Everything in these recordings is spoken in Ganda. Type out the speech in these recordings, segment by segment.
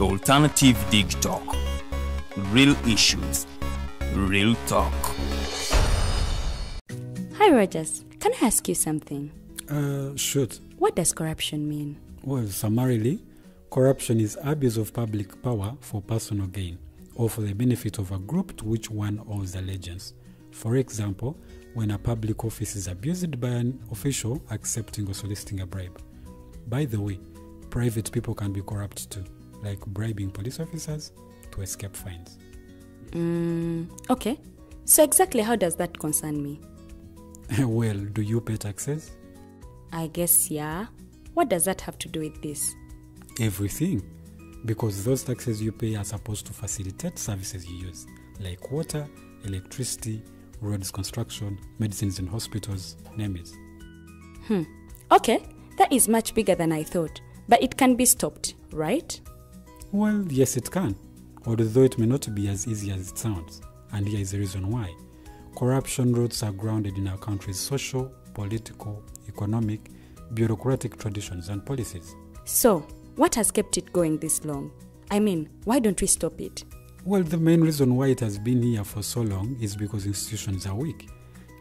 Alternative Digitalk. Real issues, real talk. Hi, Rogers. Can I ask you something? Shoot. What does corruption mean? Well, summarily, corruption is abuse of public power for personal gain or for the benefit of a group to which one owes allegiance. For example, when a public office is abused by an official accepting or soliciting a bribe. By the way, private people can be corrupt too, like bribing police officers to escape fines. Okay. So exactly how does that concern me? Well, do you pay taxes? I guess, yeah. What does that have to do with this? Everything. Because those taxes you pay are supposed to facilitate services you use, like water, electricity, roads construction, medicines in hospitals, name it. Okay, that is much bigger than I thought. But it can be stopped, right? Well, yes, it can. Although it may not be as easy as it sounds. And here is the reason why. Corruption roots are grounded in our country's social, political, economic, bureaucratic traditions and policies. So, what has kept it going this long? I mean, why don't we stop it? Well, the main reason why it has been here for so long is because institutions are weak,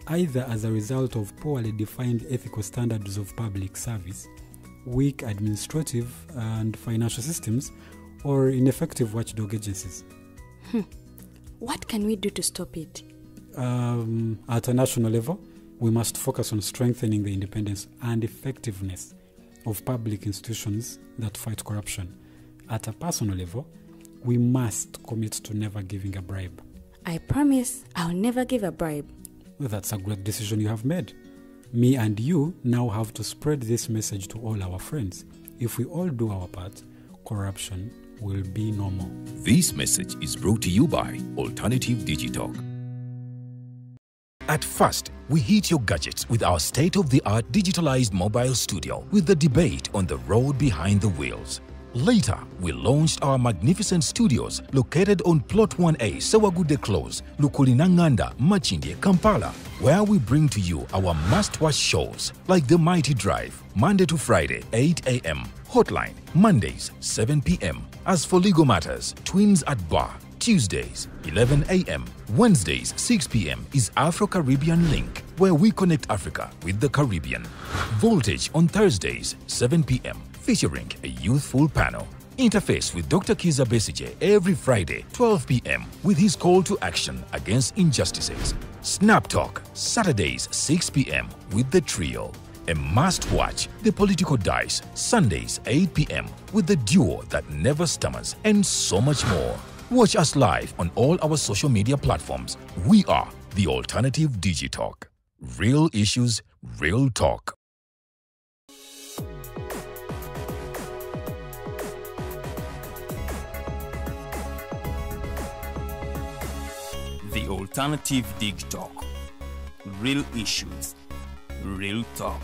either as a result of poorly defined ethical standards of public service, weak administrative and financial systems, or ineffective watchdog agencies. What can we do to stop it? At a national level, we must focus on strengthening the independence and effectiveness of public institutions that fight corruption. At a personal level, we must commit to never giving a bribe. I promise I'll never give a bribe. Well, that's a great decision you have made. Me and you now have to spread this message to all our friends. If we all do our part, corruption will be no more. This message is brought to you by Alternative Digitalk. At first, we hit your gadgets with our state-of-the-art digitalized mobile studio with the debate on the road behind the wheels. Later, we launched our magnificent studios located on Plot 1A, Sewagude Close, Lukulinanganda, Makindye, Kampala, where we bring to you our must-watch shows like The Mighty Drive, Monday to Friday, 8 a.m., Hotline, Mondays, 7 p.m. As for legal matters, Twins at Bar, Tuesdays, 11 a.m., Wednesdays, 6 p.m. is Afro-Caribbean Link, where we connect Africa with the Caribbean. Voltage on Thursdays, 7 p.m., featuring a youthful panel. Interface with Dr. Kiza Besigye every Friday, 12 p.m., with his call to action against injustices. Snap Talk, Saturdays, 6 p.m., with the trio. A must-watch, The Political Dice, Sundays, 8 p.m., with the duo that never stammers, and so much more. Watch us live on all our social media platforms. We are the Alternative Digitalk. Real issues, real talk. The Alternative Digitalk. Real issues, real talk.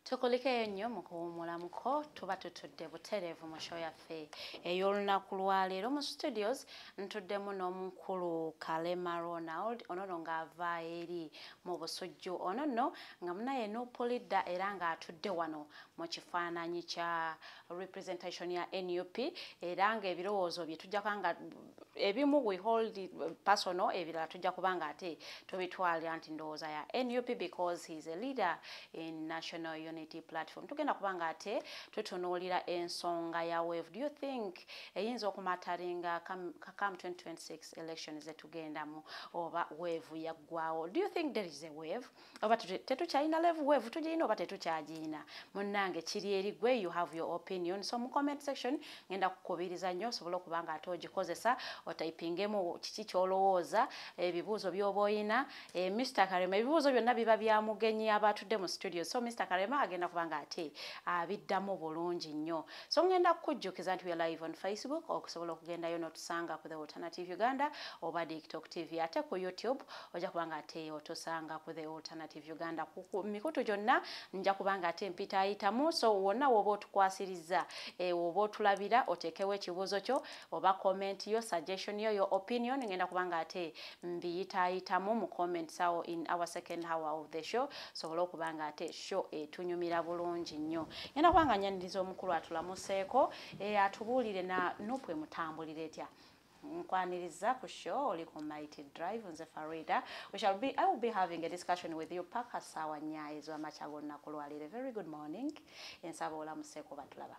Tukulikeyo nnyo mu kuwummulamuko, tuba tutudde butereevu mu show yaffe ey'olunaku lwaleero. Mu studios ntuddemu n'omukulu Kalema Ronald, ono nno ng'ava eri mu Busujju, ono nno nga munaye n'opulidda era ng'atudde wano mu kifaananyi kya representation ya NUP, era ng'ebirowoozo bye tujja kuba nga ebimu we hold personal, ebirala tujja kuba nga ate tubitwalira nti ndowooza ya NUP because he is a leader in National Unity Platform. Tugenda kuba nga ate tutunuulira ensonga ya wave. Do you think eyinza okumataringa come 2026 elections zetugendamu, oba wave yaggwawo? Do you think there is a wave? Oba tetukyalina level wave tugirina oba tetukyagirina? Munnange kiri eri gwe, you have your opinion. So mu comment section ngenda kukubiriza nnyo osobole okuba nga ate ogikozesa, Otypingemu kiki ky'olowooza, ebibuuzo by'oba oyina. Mr. Kalema, ebibuuzo byonna biba bya mugenyi abatudde mu studio. So Mr. Kalema agenda kuba nga ate abiddamu bulungi nnyo. So ngenda kukujjukiza nti we are live on Facebook, okusobola okugendayo n'otusanga ku The Alternative Uganda oba TikTok TV, ate ku YouTube ojja kuba nga ate otusanga ku The Alternative Uganda. Ku mikutu gyonna nja kuba nga ate mpita ayitamu. So wonna woba otukwasiriza, woba otulabira, oteekewo ekibuuzo kyo oba comment yo, suggestion yo, your opinion, ngenda kuba nga ate mbiyitaayitamu mu comments awo in our second hour of the show, sobole okuba nga ate show etunyumira bulungi nnyo. Ngenda kuba nga nyaniriza omukulu atulamuseeko, atubuulire na NUP emutambulira etya. Nkwaniriza ku show, oli ku Mighty Drive, nze Farida. We shall be I will be having a discussion with you paka 4:00 ez'amakya g'olunaku lwaleero. Very good morning, ensaba olamuseeko batulaba.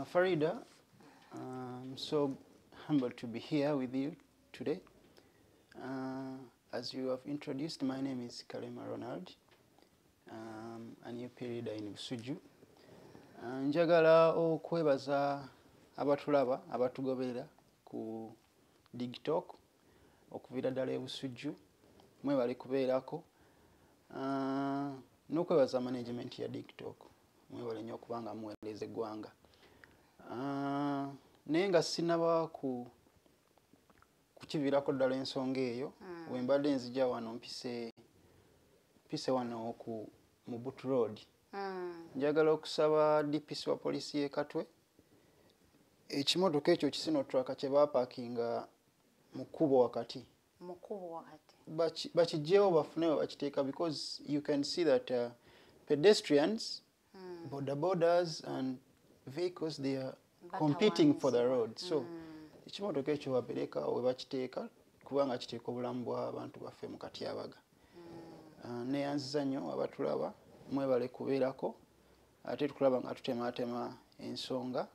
Farida, I'm so humbled to be here with you today. As you have introduced, my name is Kalema Ronald, a NUP leader in Busuju. Njagala okwebaza abatulaba, abatugoberera ku TikTok okuviira ddala e Busujju, mwebale kubeerako, n'okwebaza management ya TikTok, mwebale nnyo okubanga muweereza eggwanga. Naye nga sinnaba ku kukiviirako ddala ensonga eyo, we mbadde nzija wano mpise wano ku mu Boot Road. Njagala okusaba DPC wa poliisi y'e Katwe, ekimotoka ekyo ki Sinotruk kye baapakinga mu kkubo wakati, mu kkubo wakati, bakiggyewo bafune we bakiteeka, because you can see that pedestrians, boda bodas and vehicles, they are competing for the road. So ekimotoka ekyo bapereka we bakiteeka, kubanga kiteeka obulamu bw'abantu baffe mu katyabaga. Neyanziza nnyo abatulaba, mwebale kubeerako, ate tukulaba nga tutemaatema ensonga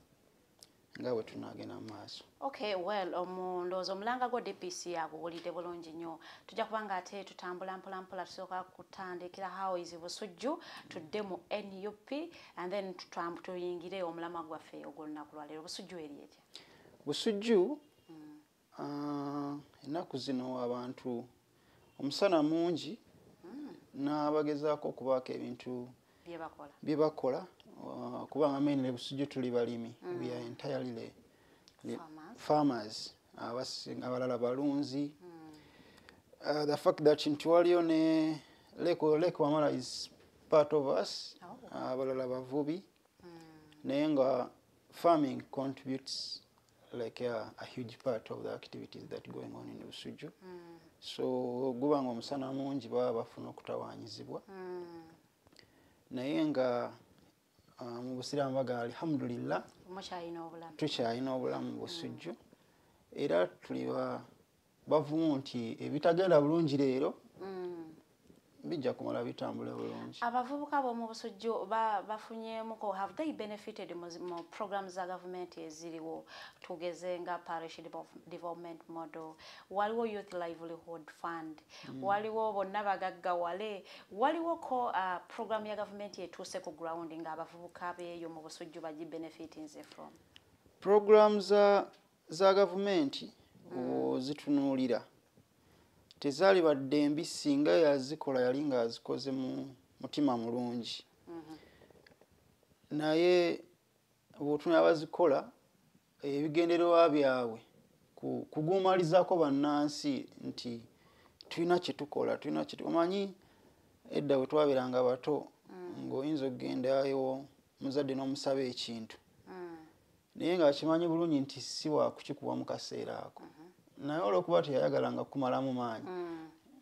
nga bwe tunaagenda mu maaso. Okay, well, ndowooza omulanga gwo DPC aguwulidde bulungi nnyo. Tujja kuba nga ate tutambula mpola mpola, tusooka kutandikira how is Busujju, tudde mu NUP and then tuyingire omulamwa gwaffe ogw'olunaku lwaleero. Busujju eri etya? Busujju, ennaku zino abantu omusana mungi, n'abagezaako okubaako ebintu bye bakola. Bye bakola, kubanga mainly Busujju tuli balimi. We are entirely the Farmers. Farmers, abalala balunzi. The fact that nti waliyo ne Lake Wamala is part of us. Abalala bavubi, naye nga farming contributes like a huge part of the activities that going on in Busujju. So gubanga omusana mungi, baba bafuna okutawaanyizibwa, naye nga mu busiraamu bagamba alhamdulillah, mukyalina obulamu. Tukyalina obulamu mu Busujju, era tuli bavumu nti ebitagenda bulungi leero bijja kumala bitambule bulungi. Abavubuka b'omu Busujju bafunyeemuko, have they benefited mu programs za gavumenti eziriwo, tugeze nga parish development model, waliwo youth livelihood fund, waliwo bonna bagaggawale, waliwo ko program ya gavumenti etuuse ku ground nga abavubuka beeyo mu Busujju bagibenefitinze from? Program za gavumenti ozitunuulira, tezaali badde mbi singa yazikola yali ng'azikoze mu mutima mulungi, naye bw'otunula abazikola, ebigendererwa byabwe kuguumalizaako bannansi nti tulina kye tukola, tulina kye. Omanyi edda bwe twabeeranga bato, ng'oyinza okugendayo muzadde n'omusaba ekintu, naye ng'akimanyi bulungi nti si wa kukikuwa mu kaseera ako, naye olw'okuba teyayagalanga kukumalamu maanyi,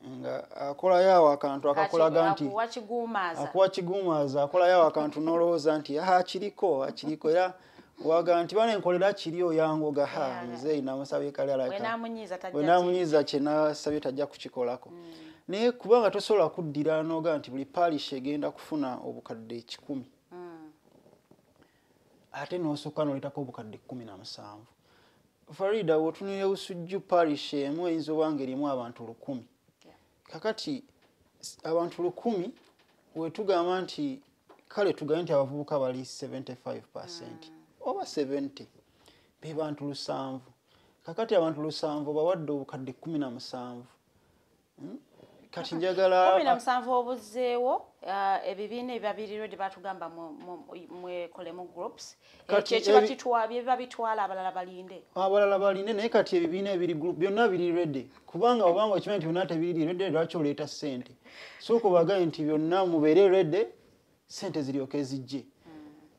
nga akolayo awo akantu akakolaga nti akuwa kiguumaaza. Akuwa kiguumaaza, akolayo awo akantu n'olowooza nti aha, akiriko, akiriko, era waga nti bane nkolera kiri, oyangoga ha, muzeeyi namusabye kale alabika Bwe naamunyiiza tajja bwe naamunyiiza kye nasabye tajja kukikolako. Naye kubanga tosobola kuddira n'oga nti buli parish egenda kufuna obukadde 100, ate n'osooka n'oleetako obukadde 17. Farida, bw'otunuulira Busujju parish emu eyinza oba nga erimu abantu 1000. Kakati abantu 1000, wetugamba nti kale tugambe nti abavubuka bali 75% oba 70, be bantu 700. Kakati abantu 7 bawadde obukadde 17. Kati njagala 17 obuzzeewo ebibiina ebibabiri batugamba mwekole mu groups ekyo kitwabye babitwala abalala balinde. Abalala balinde naye kati ebibiina ebiri group byonna biri ready kubanga obanga okimanyi nti byonna tebiri ready lwaki oleeta ssente. So kubagaye nti byonna mubeere ready ssente ziryoke zijje.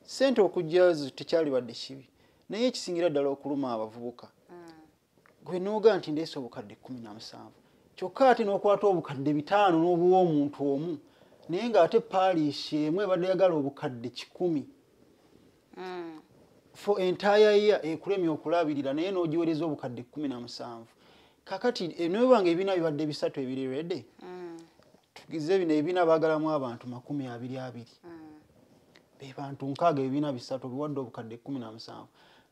Ssente okujja tekyalibadde kibi naye ekisingira ddala okuluma abavubuka. Gwe n'ogaa nti ndeese obukadde 17 kyokka ate n'okwata obukadde 5 n'obuwa omuntu omu naye ng'ate parish emu ebadde eyagala obukadde 100 for entire year ekulemye okulabirira naye n'ogiweereza obukadde 17. Kakati nobanga ebibiina bibadde 3 ebiri ready tugize bino ebibiina baagalamu abantu 22 be bantu 6 ebibiina 3 biwadde obukadde 17.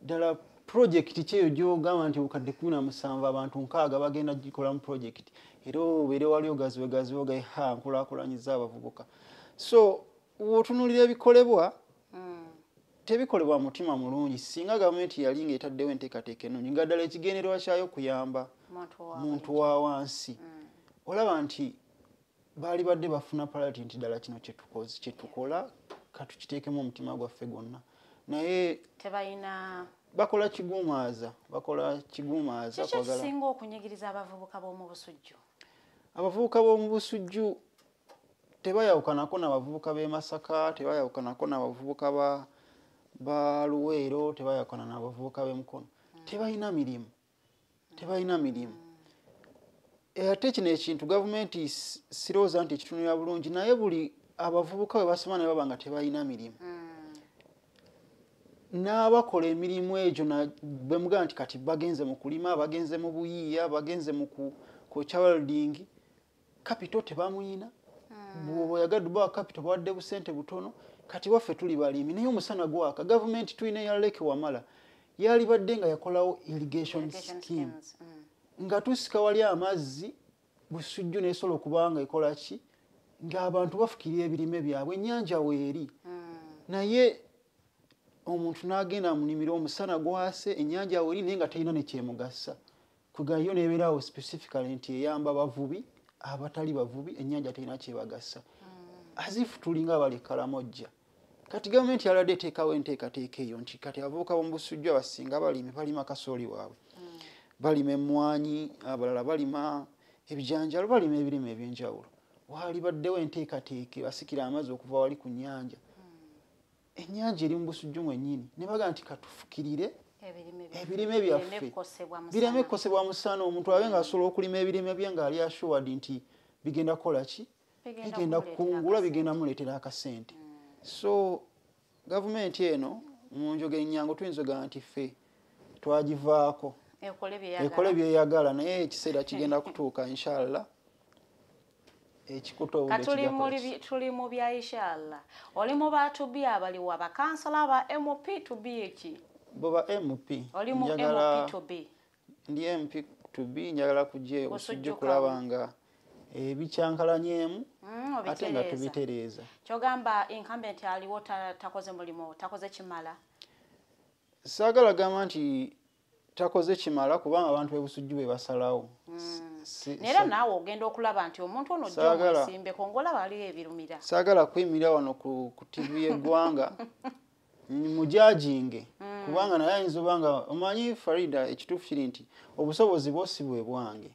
Ddala project kyeyo gy'ogamba nti obukadde 17 abantu 6 bagenda gikola mu project era obeere wali ogaziwe gaziwe ogaye ha nkulaakulanyiza abavubuka. So w'otunuulira ebikolebwa tebikolebwa mutima mulungi. Singa gavumenti yali ng'etaddewo enteekateeka ennungi nga ddala ekigendererwa kyayo kuyamba muntu wa wansi olaba nti baali badde bafuna priority nti ddala kino kye tukola katukiteekemu omutima gwaffe gwonna naye tebalina bakola kigumaaza Kiki ekisinga okunyigiriza abavubuka b'omu Busujju? Abavubuka b'omu Busujju tebayawukanako n'abavubuka b'e Masaka, tebayawukanako n'abavubuka ba Luweero, tebayawukana n'abavubuka b'e Mukono. Tebalina mirimu. Tebalina mirimu. Ate kino ekintu gavumenti sirowooza nti ekitunulira bulungi naye buli abavubuka bwe basoma ne baba nga tebalina mirimu. N'abakola emirimu egyo bwe mugamba nti kati bagenze mu kulima, bagenze mu buyiiya, bagenze mu kwokya welding, capital tebamuyina. Bw'oba oyagadde obawa capital bawadde busente butono, kati waffe tuli balimi naye omusana gwaka. Gavumenti tulina ya Lake Wamala yalibadde nga yakolawo irrigation scheme nga tusika wali amazzi Busujju n'esobola okuba nga ekola ki ng'abantu bafukirira ebirime byabwe ennyanja weeri naye omuntu n'agenda mu nnimiro omusana gwase ennyanja weeri naye nga terina ne kyemugasa. Kugayo n'ebeerawo specifically nti eyamba bavubi abatali bavubi ennyanja terina kyebagasa. As if tulinga abali Karamojja. Kati gavumenti yalabadde eteekawo enteekateeka eyo nti kati abavubuka b'omu Busujju abasinga balimi balima kasooli waabwe, balima emmwanyi, abalala balima ebijanjaalo, balima ebirime ebyenjawulo. Waalibaddewo enteekateeka basikira amazzi okuva wali ku nnyanja. Ennyanja eri mu Busujju mwennyini ne bagamba nti katufukirire ebirime byaffe bireme kukosebwa musana omuntu abe ng'asobola okulima ebirime bye ng'ali assured nti bigenda kukola ki, bigenda kukungula, bigenda muleetera akasente. So gavumenti eno mu njogera ennyangu tuyinza okugamba nti ffe twagivaako ekole byeyagala naye ekiseera kigenda kutuuka inshallah. Tuli mu bya inshallah. Oli mu ba to be abaliwo abakansala ba MP to be eki? Bo ba MP. Oli mu MP to be. Ndi MP to be njagala kujja Busujju kulaba nga ebikyankalanyemu ate nga tubitereeza. Kyogamba incumbent aliwo takoze mulimu, takoze kimala. Saagala gamba nti takoze kimala kubanga abantu b'e Busujju be basalawo. Era naawe ogenda okulaba nti omuntu ono ojja omwesimbeko ng'olaba aliyo ebirumira. Saagala kuyimirira wano ku TV y'eggwanga mujajinge kubanga naye ayinza oba nga omanyi Farida ekituufu kiri nti obusobozi bwo si bwe bwange.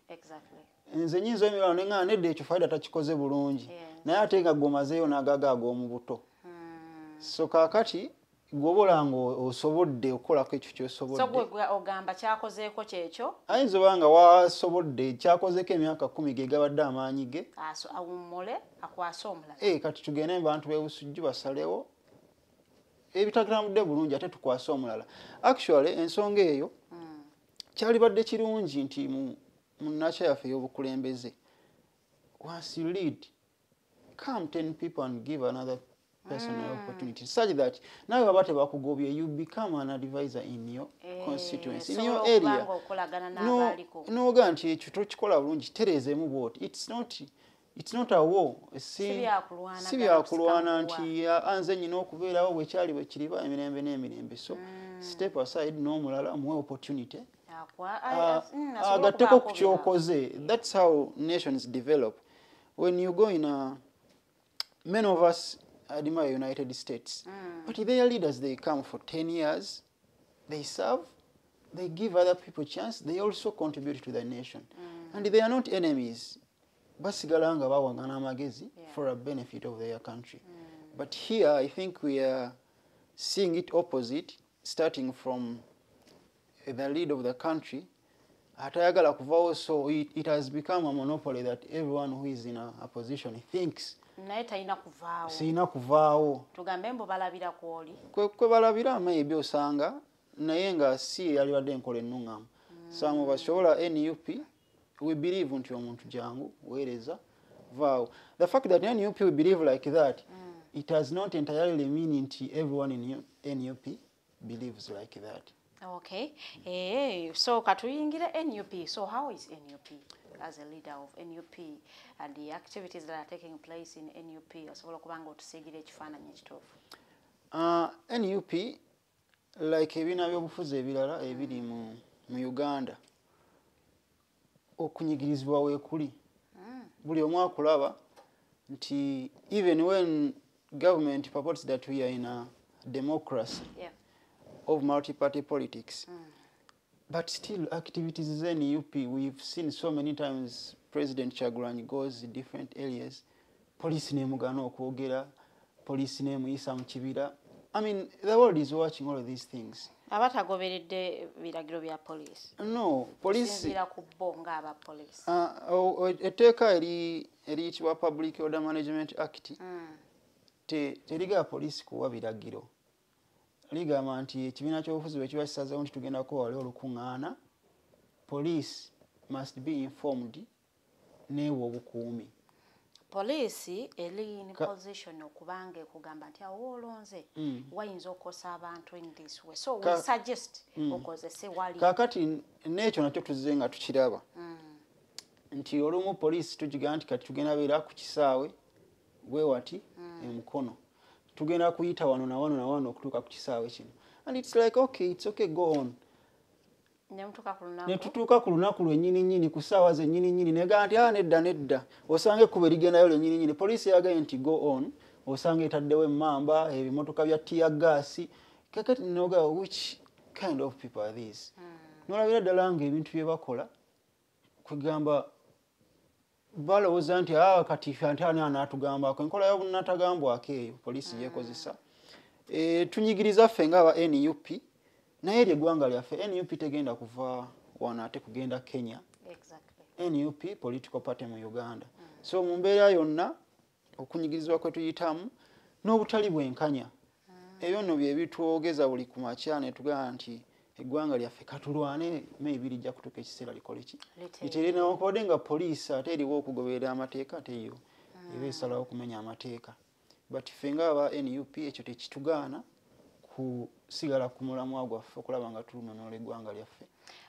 Nze nnyinza oyimirira wano ne ŋŋamba nedda ekyo Farida takikoze bulungi naye ate nga gw'omazeeyo n'agaga ag'omu buto. So kaakati gw'oba nga osobodde okukolako ekyo ky'osobodde. So gwe ogamba kyakozeeko kyekyo? Ayinza oba nga wasobodde kyakozeeko emyaka 10 ge gabadde amaanyi ge. Awummule akwase omulala. Kati tugende mu bantu b'e Busujju basalewo ebitatambudde bulungi ate tukwase omulala. Actually ensonga eyo kyalibadde kirungi nti mu nakya yaffe ey'obukulembeze once you lead come 10 people and give another person an opportunity such that nawe baba tebakugobye you become an advisor in your constituency, in your area. N'oga nti ekyo tokikola bulungi tereezeemu bw'oti. It's not a war. Si byakulwana nti anze nnyina okubeerawo bwe kyali bwe kiriba emirembe n'emirembe. So step aside n'omulala muwe opportunity Agatteko ku kyokoze. That's how nations develop. When you go in a, many of us admire United States, but their leaders, they come for 10 years, they serve, they give other people chance, they also contribute to the nation. And they are not enemies. Basigala nga bawangana amagezi for a benefit of their country. But here, I think we are seeing it opposite, starting from the lead of the country. Atayagala kuvaawo, so it has become a monopoly that everyone who is in a position thinks naye talina kuvaawo. Sirina kuvaawo. Tugambe mbu balabira kwoli. Kwe balabira maybe osanga, naye nga si yalibadde enkola ennuŋŋamu. Some of us, sobola NUP, we believe nti omuntu jangu weereza vaawo. The fact that NUP we believe like that, it does not entirely mean nti everyone in NUP believes like that. Okay. So katuyingire NUP. So how is NUP as a leader of NUP and the activities that are taking place in NUP? Osobola okuba nga otusiigira ekifaananyi ekituufu. NUP, like ebibiina by'obufuzi ebirala ebiri mu Uganda, okunyigirizibwa weekuli. Buli omu akulaba nti even when government purports that we are in a democracy of multi-party politics, but still activities in NUP, we've seen so many times President Kyagulanyi goes in different areas, police nemugaana okwogera, police nemuyisa mu kibira. I mean, the world is watching all of these things. Aba tagoberedde biragiro bya police. No, police Kusinziira ku bo ng'aba police. Etteeka eriyitibwa Public Order Management Act terigaba poliisi kuwa biragiro. Ligamba nti ekibiina ky'obufuzi bwe kiba kisazeewo nti tugenda kuba wali olukuŋŋaana, police must be informed n'ewa obukuumi. Poliisi eri in position okubanga ekugamba nti awo woolonze wayinza okukosa abantu in this way. So we suggest okozese wali. Kaakati n'ekyo nakyo tuzze nga tukiraba nti olumu poliisi tugigamba nti kati tugenda beera ku kisaawe bwe wati emukono, tugenda kuyita wano na wano na wano okutuuka ku kisaawe kino, and it's like, okay, it's okay, go on. Ne mutuuka ku lunaku. Ne tutuuka ku lunaku lwennyini nnyini, ku ssaawa zennyini nnyini, negamba nti ah, nedda nedda, osanga ekkubo erigendayo lyennyini nnyini poliisi yagambye nti go on, osanga etaddewo emmamba, ebimotoka bya tear gas. Kakati noga, which kind of people are these? Nolabira ddala nga ebintu bye bakola kwegamba balowooza nti ah, kati ffe ate ani anaatugambako? Enkola y'obunnatagambwako eyo poliisi gyekozesa. Tunyigiriza ffe ng'aba NUP, naye eryo eggwanga lyaffe. NUP tegenda kuva wano ate kugenda Kenya. NUP political party mu Uganda. So mu mbeera yonna, okunyigirizibwa kwe tuyitamu n'obutali bwenkanya, ebyo nno bye bitwogeza buli ku makya ne tugamba nti eggwanga lyaffe katulwane, maybe lijja kutuuka ekiseera likole ki? Litere. Litere. Newankubadde nga poliisi ate eriwo okugoberera amateeka, ate yo eba esalawo okumenya amateeka, but ffe ng'aba NUP ekyo tekitugaana kusigala ku mulamwa gwaffe okulaba nga tununula eggwanga lyaffe.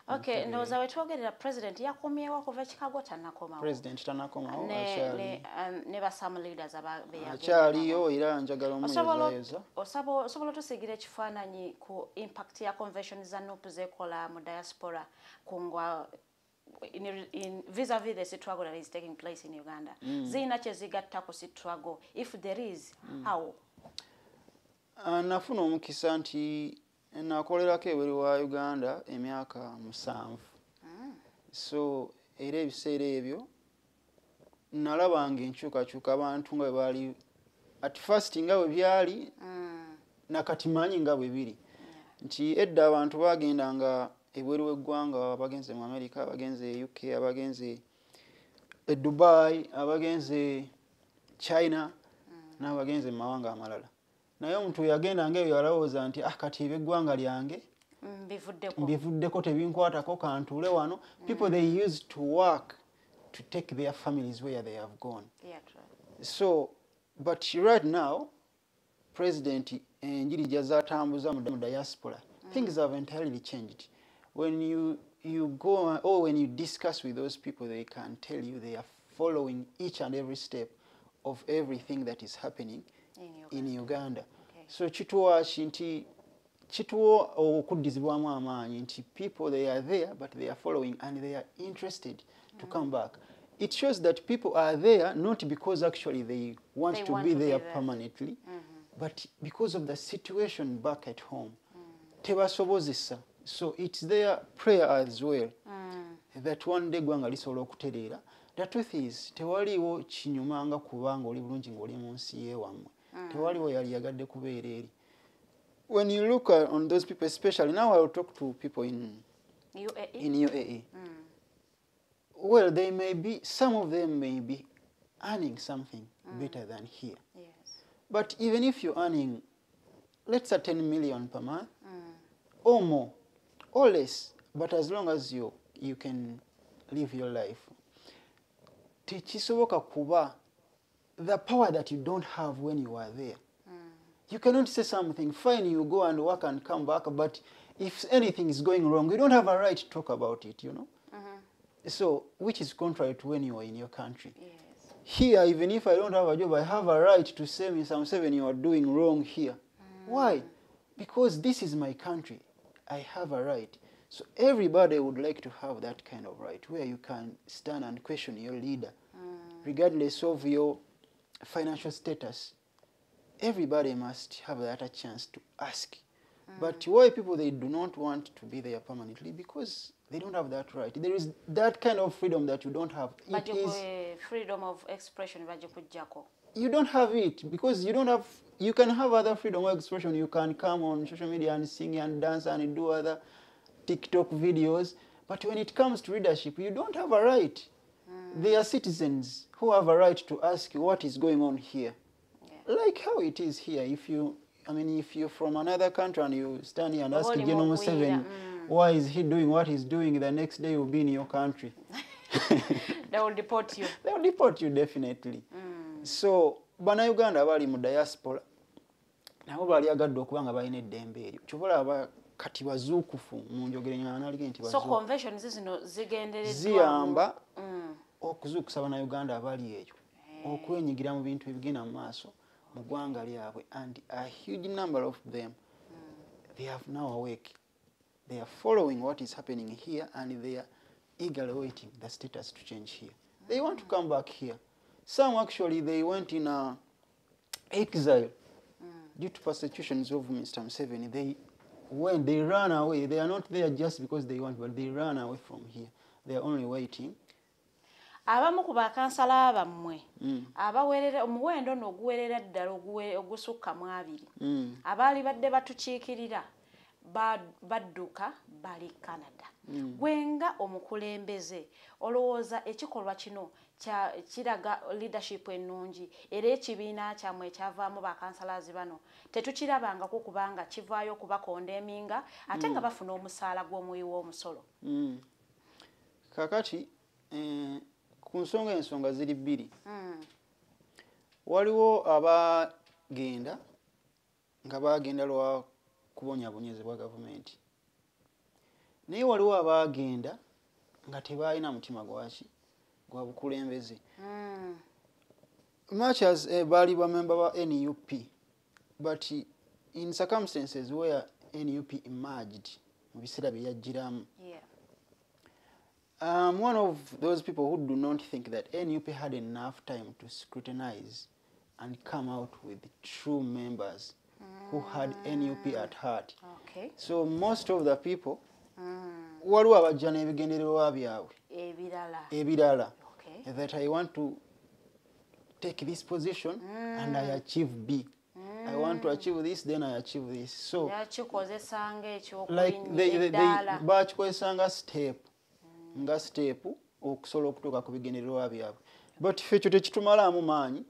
Okay, ndowooza we twogerera president yakomyewo okuva e Chicago, tannakomawo. President tannakomawo. Ne, akyali ne ba some leaders aba be yagenda nabo. Akyaliyo era njagala Osobola omuyozayoza. Osobola otusiigira ekifaananyi ku impact ya convention za NUP zekola mu diaspora kungwa in vis-a-vis the struggle that is taking place in Uganda? Zirina kye zigatta ku struggle? If there is, how? Nafuna omukisa nti nakolerako ebweru wa Uganda emyaka 7. So era ebiseera ebyo nalabanga enkyukakyuka, abantu nga bwe baali at first, nga bwe byali nakati manyi nga bwe biri, nti edda abantu bagendanga ebweru w'eggwanga, abagenze mu America, abagenze e UK, abagenze e Dubai, abagenze China n'abagenze mu mawanga amalala, naye omuntu yagendanga eyo yalowooza nti ah, kati ebyeggwanga lyange Mbivuddeko. Mbivuddeko, tebinkwatako, kantuule wano. People, they used to work to take their families where they have gone. Yeah, true. So but right now, president enjiri gy'atambuza mu diaspora, things have entirely changed. When you go or when you discuss with those people, they can tell you they are following each and every step of everything that is happening in in Uganda. Okay. So kituwa ki nti Kituwa okuddizibwamu amaanyi nti people, they are there, but they are following and they are interested to come back. It shows that people are there not because actually they want They to want be to be there there. Permanently, but because of the situation back at home. Tebasobozesa. So it's their prayer as well that one day eggwanga lisobola okutereera. The truth is, tewaliwo kinyumanga kubanga oli bulungi ng'oli mu nsi yewammwe. Tewaliwo yali yagadde kubeera eri. When you look on those people, especially now I will talk to people in UAE? In UAE. Well, they may be, some of them may be earning something better than here. But even if you're earning, let's say, 10 million per month, or more, or less, but as long as you can live your life, tekisoboka kuba the power that you don't have when you are there. You cannot say something, fine, you go and work and come back, but if anything is going wrong, you don't have a right to talk about it. So, which is contrary to when you are in your country. Here, even if I don't have a job, I have a right to say, "Mr. Museveni, you are doing wrong here." Why? Because this is my country. I have a right. So everybody would like to have that kind of right, where you can stand and question your leader, regardless of your financial status. Everybody must have that a chance to ask. But why people, they do not want to be there permanently? Because they don't have that right. There is that kind of freedom that you don't have. It is Freedom of expression bagikuggyako. You don't have it because you don't have, you can have other freedom of expression. You can come on social media and sing and dance and do other TikTok videos, but when it comes to leadership, you don't have a right. They are citizens who have a right to ask what is going on here, like how it is here. If you, I mean, if you're from another country and you stand here and ask Oli General mugwira, Museveni why is he doing what he's doing, the next day you'll be in your country. They will deport you. They will deport you, definitely. So Bannayuganda abali mu diaspora nabo baalyagadde okuba nga balina eddembe eryo. Kyova olaba kati bazuukufu mu njogera nalige nti So bazuukufu. Conventions zino zigendereddwamu Ziyamba okuzuukusa Bannayuganda abali eyo okwenyigira mu bintu ebigenda mu maaso mu ggwanga lyabwe, and a huge number of them, they have now awake. They are following what is happening here and they are eagerly waiting the status to change here. They want to come back here. Some actually, they went in a exile due to persecutions of Mr. Museveni. They went, they ran away. They are not there just because they want, but they ran away from here. They are only waiting. Abamu ku bakansala bammwe abawerera omuwendo nno oguwerera ddala ogusukka mu 20 abaali badde batukiikirira badduka bali Canada. Gwe nga omukulembeze, olowooza ekikolwa kino kiraga leadership ennungi era ekibiina kyammwe ekyavaamu bakansalazi bano tetukirabangako kubanga kivaayo okubakonda eminga ate nga bafuna omusaala gw'omuwi w'omusolo? Kakati ku nsonga, ensonga ziri bbiri. Waliwo abagenda nga bagenda lwa kubonyaabonyezebwa gavumenti, naye waliwo abagenda nga tebalina mutima gwaki gwa bukulembeze. Much as baali bamemba ba NUP, but in circumstances where NUP emerged mu biseera bye yajjiramu, I'm one of those people who do not think that NUP had enough time to scrutinize and come out with true members who had NUP at heart. So most of the people, waliwo abajja n'ebigendererwa byabwe ebirala. Ebirala. That I want to take this position and I achieve B. I want to achieve this, then I achieve this. So yakikozesanga like ekyokulinnya they eddaala. Bakikozesa nga step okusobola okutuuka ku bigendererwa byabwe, but ffe ekyo tekitumalaamu maanyi.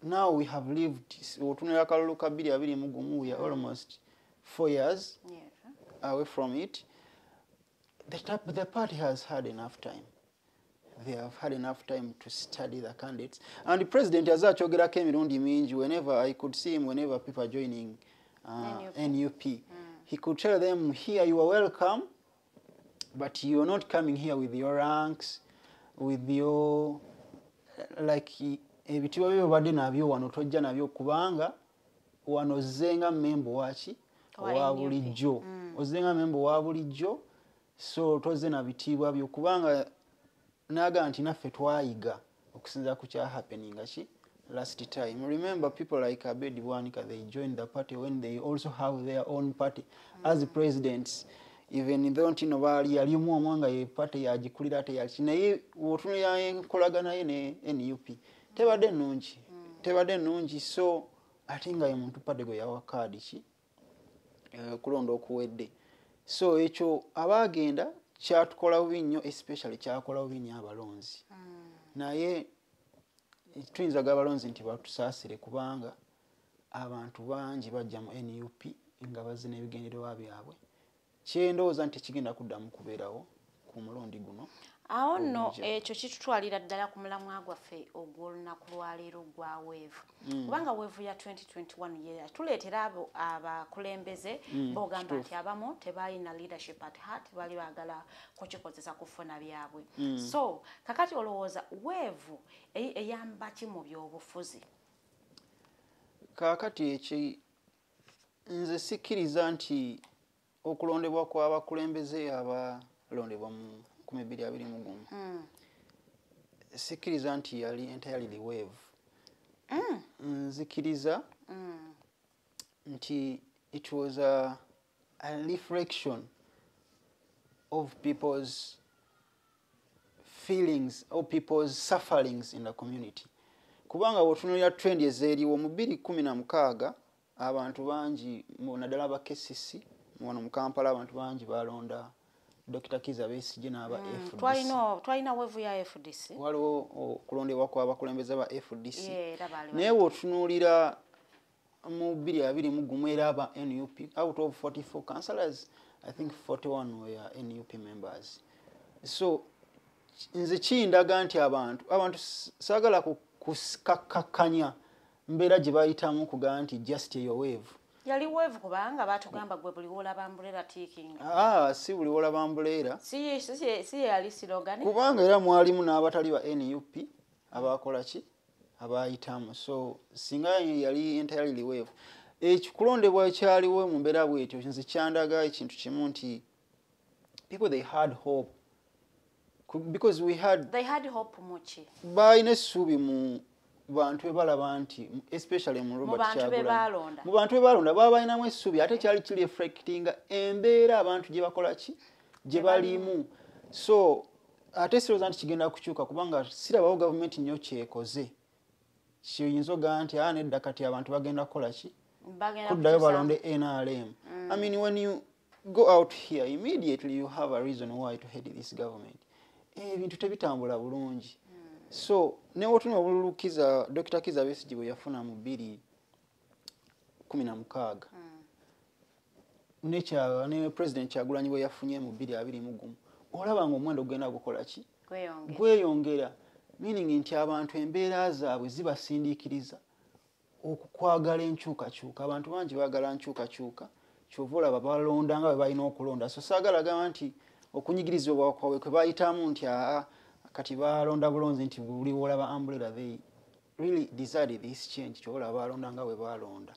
Now we have lived, otunula akalulu ka 2021, we are almost 4 years away from it. The party has had enough time. They have had enough time to study the candidates, and the president yaze akyogerako emirundi mingi. Whenever I could see him, whenever people are joining NUP, he could tell them, "Here you are welcome, but you're not coming here with your ranks, with your like ebitiibwa byo obadde nabyo wano, tojja nabyo kubanga wano ozze nga member waki Owa bulijjo. Ozze nga memba owa bulijjo, so tozze na bitiibwa byo, kubanga naga nti naffe twayiga okusinza ku kya happening ki last time. Remember, people like Abed Bwanika, they joined the party when they also have their own party as presidents, even though nti no baali yalimu omwo nga ye party yagikulira ate yaki, naye w'otunuulira enkolagana ye ne NUP tebadde nnungi, tebadde nnungi. So ate nga ye muntu party gwe yawa kaadi ki kulonda okuwedde. So ekyo abaagenda kyatukola bubi nnyo, especially kyakola bubi nnyo abalonzi. Naye tuyinza ga abalonzi nti batusaasire, kubanga abantu bangi bajja mu NUP nga bazze n'ebigendererwa byabwe. Kyendowooza nti kigenda kuddamu kubeerawo ku mulundi guno. Awo nno ekyo kitutwalira ddala ku mulamwa gwaffe ogw'olunaku lwaleero gwa wave, kubanga wave ya 2021 ye tuleetera abo abakulembeze bogamba nti abamu tebalina leadership at heart, bali baagala kukikozesa kufuna byabwe. So kakati olowooza wave eyamba ki mu byobufuzi? Kaakati eki nze sikkiriza nti okulondebwa kw'abakulembeze abalondebwa mu 2021, sikkiriza nti yali entirely wave. Nzikiriza nti it was a reflection of people's feelings or people's sufferings in the community, kubanga bw'otunuulira trend ezeeriwo mu 2016, abantu bangi naddala aba KCC wano mu Kampala, abantu bangi balonda Dr. Kizza Besigye n'aba FDC. Twalina wave ya FDC. Waliwo okulondebwa kw'abakulembeze ba FDC. Yeah, era baali Naye bw'otunuulira mu 2021, era aba NUP, out of 44 councillors, I think 41 were NUP members. So nze kindaga nti abantu saagala kusikakakanya mbeera gye bayitamu kugamba nti just eyo wave. Yali wave kubanga batugamba gwe buli wolaba umbrella ticking. Ah, si buli wolaba umbrella. Si yali slogan. Kubanga era mwalimu n'abatali ba NUP abakola ki abayitamu. So singa yali entirely wave, ekikulondebwa ekyaliwo mu mbeera bwetyo nze kyandaga ekintu kimu nti people, they had hope, because we had They had hope muki? Balina essuubi mu bantu be balaba nti especially mu Robert Bantu be Kyagulanyi. baalonda. Mu bantu be balonda baba balinamu essuubi, ate kyali kiri reflectinga embeera abantu gye bakola ki gye balimu. So ate sirowooza nti kigenda kukyuka, kubanga sirabawo gavumenti nnyo kyekoze kiyinza ogamba nti aa nedda, kati abantu bagenda kukola ki Bagenda kuddayo kukyusa. Balonde NRM. I mean, when you go out here, immediately you have a reason why to hate this government. Ebintu tebitambula bulungi. So ne wotuna obululu Kiza, Dr. Kizza Besigye bwe yafuna mu 2016, ne President Kyagulanyi bwe yafunye mu 2021, olaba nga omuwendo gugenda gukola ki? Gweyongera. Gweyongera, meaning nti abantu embeera zaabwe zibasindiikiriza okukwagala enkyukakyuka. Abantu bangi baagala nkyukakyuka, kyova olaba balonda nga bwe balina okulonda. So saagala gamba nti okunyigirizibwa kwabwe kwe bayitamu nti aa kati balonda bulonzi nti buli wolaba umbrella. They really desired this change, kyova olaba balonda nga bwe balonda.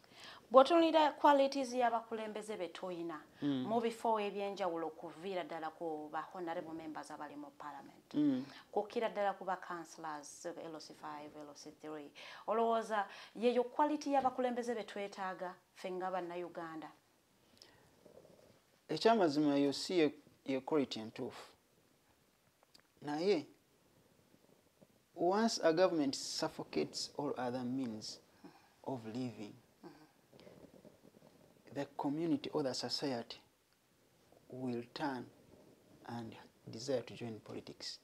Bw'otunuulira qualities y'abakulembeze be tuyina mu bifo ebyenjawulo, kuviira ddala ku ba honorable members abali mu parliament, kukkira ddala ku ba councillors LC5, LC3, olowooza yeyo quality y'abakulembeze be twetaaga ffe nga Bannayuganda? Ekyamazima eyo si ye quality entuufu, naye once a government suffocates all other means of living, the community or the society will turn and desire to join politics.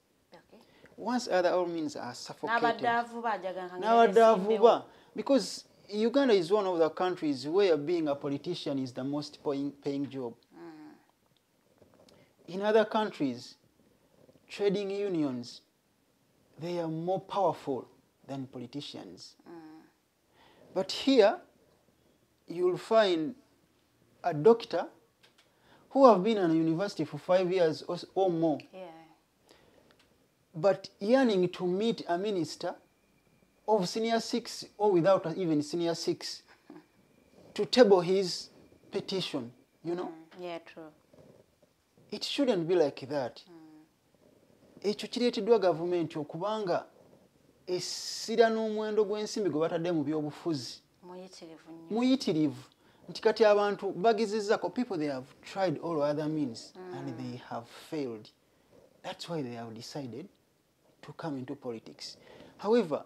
Once other all means are suffocated, N'abadde avuba ajaganga. N'abadde avuba, because Uganda is one of the countries where being a politician is the most paying job. In other countries, trading unions, they are more powerful than politicians. But here, you'll find a doctor who have been in a university for 5 years or more, but yearning to meet a minister of senior six or without even senior six to table his petition. Yeah, true. It shouldn't be like that. Ekyo kireeteddwa gavumenti okubanga essira n'omuwendo gw'ensimbi gwe batadde mu byobufuzi muyitirivu nnyo. Muyitirivu nti kati abantu bagezezaako. People, they have tried all other means and they have failed. That's why they have decided to come into politics. However,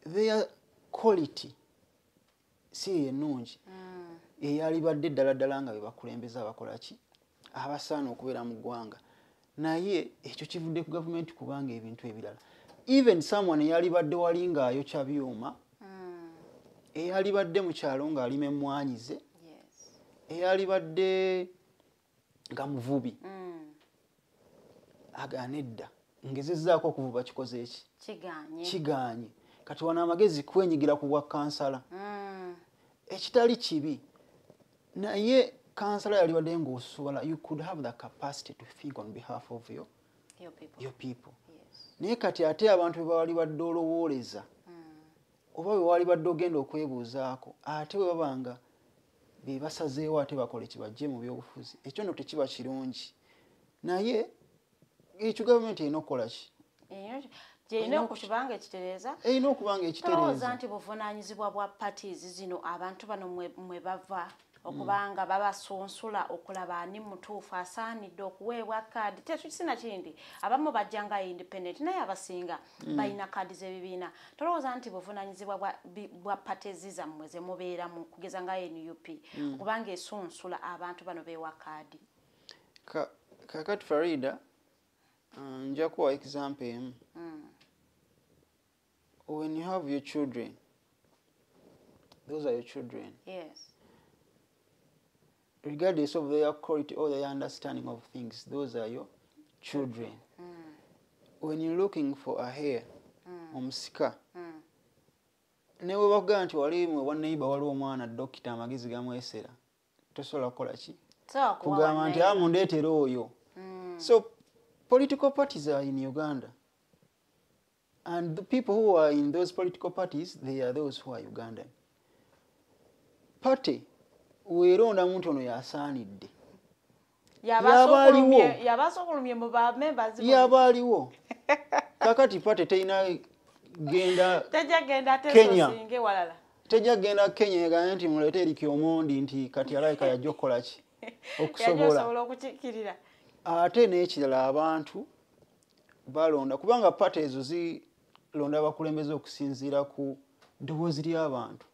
their quality si ennungi eyalibadde ddala ddala nga be bakulembeze abakola ki, abasaana okubeera mu ggwanga. Naye ekyo kivudde ku gavumenti, kubanga ebintu ebirala, even someone eyalibadde wali ng'ayokya byuma, eyalibadde mu kyalo ng'alima emmwanyi ze, eyalibadde nga muvubi, agaana edda, ngezezzaako okuvuba, kikoze eki? Kiganye. Kigaanye. Kati wano amagezi kwenyigira ku bwa kansala, ekitali kibi, naye kansala yalibadde ng'osobola, you could have the capacity to think on behalf of your, your people. Your people. Yes. Naye kati ate abantu be bawalibadde olowooleza oba bwe walibadde ogenda okwebuuzaako, ate bwe baba nga be basazeewo ate bakole kibajje mu byobufuzi, ekyo nno tekiba kirungi. Naye ekyo gavumenti erina okukola ki? Gyerina okukibanga ekitereeza. Erina okuba nga Tolowooza ekitereeza. nti buvunaanyizibwa bwa parties zino, abantu bano mwe bava, okubanga babasunsula okulaba ani mutuufu asaanidde okuweebwa kaadi? Sina kindi, abamu bajja nga independent, naye abasinga balina kaadi z'ebibiina. Tolowooza nti buvunaanyizibwa bwa parties zammwe ze mubeeramu, kugeza nga NUP, okubanga esunsula abantu bano beewa kaadi? Kakati Farida, nja kuwa example emu. When you have your children, those are your children, regardless of their quality or their understanding of things, those are your children. When you're looking for a heir, omusika, ne bwe bakugamba nti wali mwe wa neighbor waliwo omwana dokita, amagezi gamwesera, tosobola kukola ki? Sobola kuwa Kugamba nti wa amundeetera oyo. So political parties are in Uganda, and the people who are in those political parties, they are those who are Ugandan. Party weeronda muntu ono yasaanidde. Yaba aliwo. Yaba mu ba members. Yaba aliwo. Kakati party terina genda Tejja genda ate Kenya. sosinge walala. Tejja genda Kenya egambe nti muleete Eric Omondi nti kati alayika yajja okukola ki, Yajja okusobola. Osobola okukikkirira. Ate n'ekirala, abantu balonda kubanga party ezo zilonda abakulembeze okusinziira ku ddoboozi ly'abantu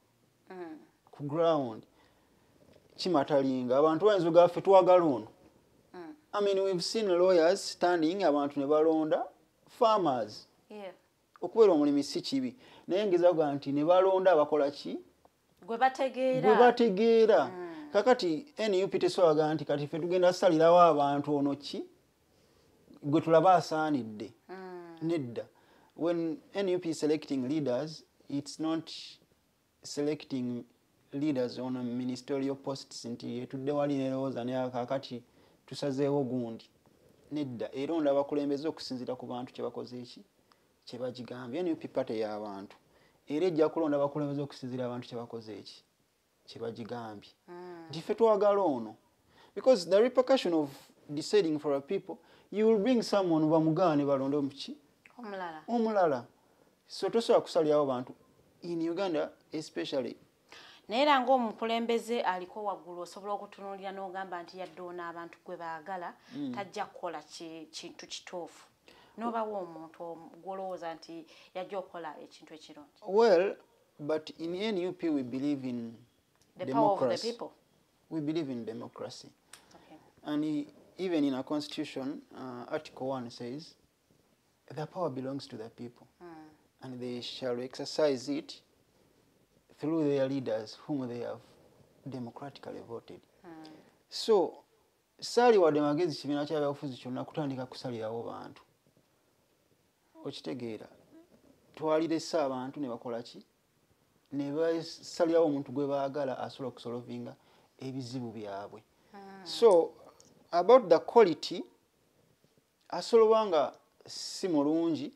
ku ground. Kimatalinga abantu bayinza ogamba ffe twagala ono. I mean, we've seen lawyers standing, abantu ne balonda farmers. Okubeera omulimi si kibi, naye ngeza kugamba nti ne balonda abakola ki? Gwe bategeera. Gwe bategeera. Kakati NUP tesobola nti kati ffe tugenda salirawo abantu ono ki gwe tulaba asaanidde. Nedda. When NUP is selecting leaders, it's not selecting leaders on ministerial posts nti etudde wali nerowooza naye kakati tusazeewo gundi. Nedda, eronda abakulembeze okusinziira ku bantu kyebakoze eki, kyebagigambye. NUP party y'abantu, era ejja kulonda abakulembeze okusinziira abantu kyebakoze eki, kyebagigambye nti ffe twagala ono, because the repercussion of deciding for a people, you will bring someone bamugaane, balonde muki? Omulala. Omulala. So tosobola kusalirawo bantu in Uganda especially. Naye era ng'omukulembeze aliko waggulu, osobola okutunuulira n'ogamba nti yadde ono abantu gwe baagala tajja kukola kintu kituufu, n'obawa omuntu gw'olowooza nti yajja okukola ekintu ekirungi. Well, but in NUP we believe in The power of the democracy. people. We believe in democracy. And even in our constitution, Article 1 says, the power belongs to the people, and they shall exercise it through their leaders whom they have democratically voted. So, saaliwadde magezi kibiina kya byabufuzi kyonna kutandika kusalirawo bantu. Okitegeera, twalirese abantu ne bakola ki, ne basalirawo omuntu gwe baagala asobola okusolovinga ebizibu byabwe. So about the quality, asobola oba nga si mulungi,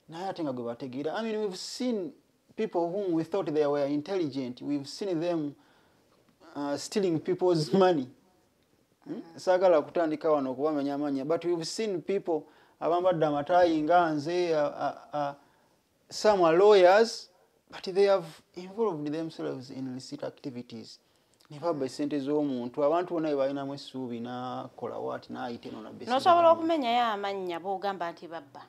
naye ate nga gwe bategeera. I mean, we've seen people whom we thought they were intelligent, we've seen them. stealing people's money. Saagala kutandika wano okubamenya amanya, but we've seen people abambadde amataayi nga nze, some are lawyers, but they have involved themselves in illicit activities. Ne babba essente z'omuntu, abantu bonna be balinamu essuubi n'akola waati n'ayita eno nabba essente Nosobola z'omuntu. okumenyayo amannya bw'ogamba nti babba,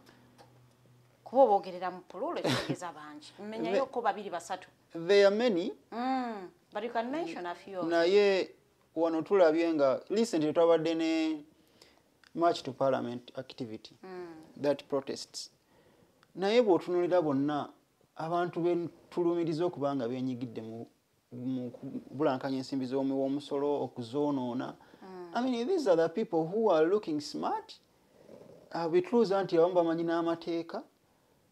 kuba oboogerera mu plural, ekitegeeza bangi. Mmenyayoko babiri basatu. There are many. But you can mention a few of them. Naye wano tulabye nga recently twabadde ne March to Parliament activity, that protests, naye bw'otunuulira bonna abantu betulumiriza okuba nga benyigidde mu kubulankanya ensimbi z'omuwi w'omusolo okuzoonoona, I mean, these are the people who are looking smart. Bituuza nti abamu bamanyi n'amateeka,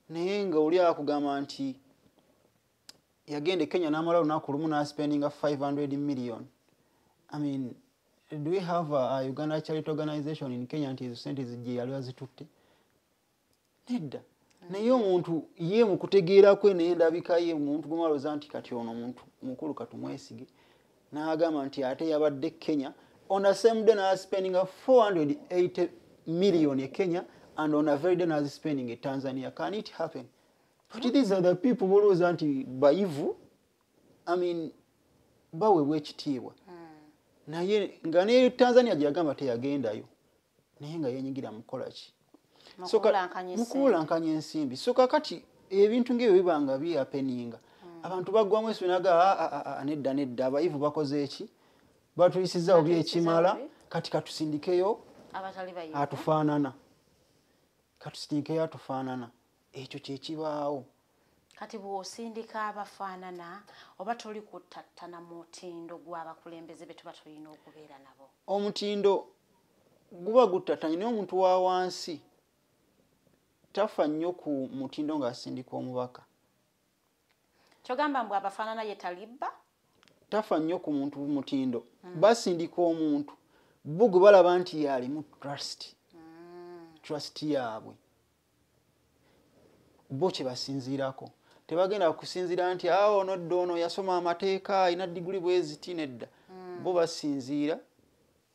naye nga oli akugamba nti yagenda e Kenya n'amala olunaku lumu n'aspendinga 500 million. I mean, do we have a Uganda charity organization in Kenya nti ezo sente zijje yali azitutte? Nedda. Naye omuntu ye mu kutegeera kwe n'endabika ye, omuntu gw'omalooza nti kati ono omuntu mukulu katumwesige, n'agamba nti ate yabadde Kenya on the same day n'aspendinga 480 million e Kenya, and on a very day n'aspending e Tanzania. Can it happen? But these are the people bolowooza nti bayivu, I mean, baweebwa ekitiibwa, naye nga ne Tanzania gye yagamba teyagendayo, naye nga yenyigira mu kukola ki? Mu So kubulankanya mu ensimbi. kubulankanya ensimbi. So kakati ebintu ng'ebyo biba nga bihappeninga, abantu baggwamu essuubi naga, "Ah, ah, ah, nedda, nedda, abayivu bakoze eki? Batuyisizza bubi Batuyisizza ekimala, bubi. kati katusindikeyo abatali bayivu." Atufaanana, katusindikeyo atufaanana. Ekyo kyekibaawo. Kati bw'osindika abafaanana, oba toli kuttattana mutindo gw'abakulembeze be tuba tulina okubeera nabo? Omutindo guba guttatanye, naye omuntu wa wansi tafa nnyo ku mutindo ng'asindika omubaka. Kyogamba mbu abafaanana ye talibba? Tafa nnyo ku muntu mutindo. Basindika omuntu bo gwe balaba nti yalimu trust yaabwe, bo kye basinziirako. Tebagenda kusinziira nti awo nodda ono yasoma amateeka, alina diguli bweziti. Nedda, bo basinziira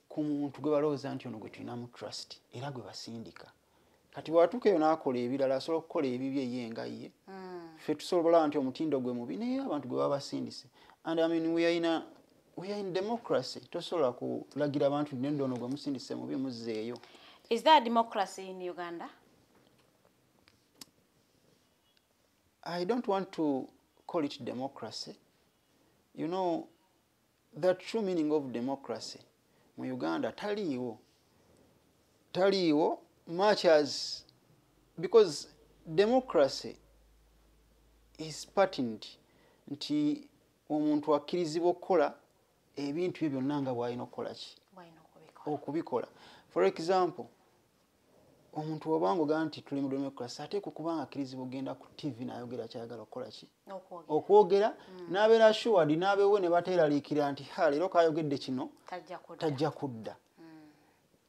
ku muntu gwe balowooza nti ono gwe tulinamu trust, era gwe basindika. Kati bw'atuuka eyo n'akola ebirala, asobola okukola ebibye ye nga ye. Ffe tusobola nti omutindo gwe mubi, naye abantu gwe baba basindise. And I mean, we are in democracy. Tosobola kulagira abantu nti nedda, ono gwe musindise mubi, muzzeeyo. Is there democracy in Uganda? I don't want to call it democracy. You know, the true meaning of democracy mu Uganda taliiwo. Taliiwo much as because democracy is patterned nti omuntu akkirizibwa okukola ebintu bye byonna nga bw'alina okukola ki? Bw'alina okubikola. Okubikola. For example, omuntu obanga ogamba nti tuli mu democracy, ate kubanga akkirizibwa okugenda ku TV n'ayogera kyayagala okukola ki? Okwogera. Okwogera, n'abeera assured n'abewe ne bateeraliikira nti ha, leero kayogedde kino, tajja kudda. Tajja kudda.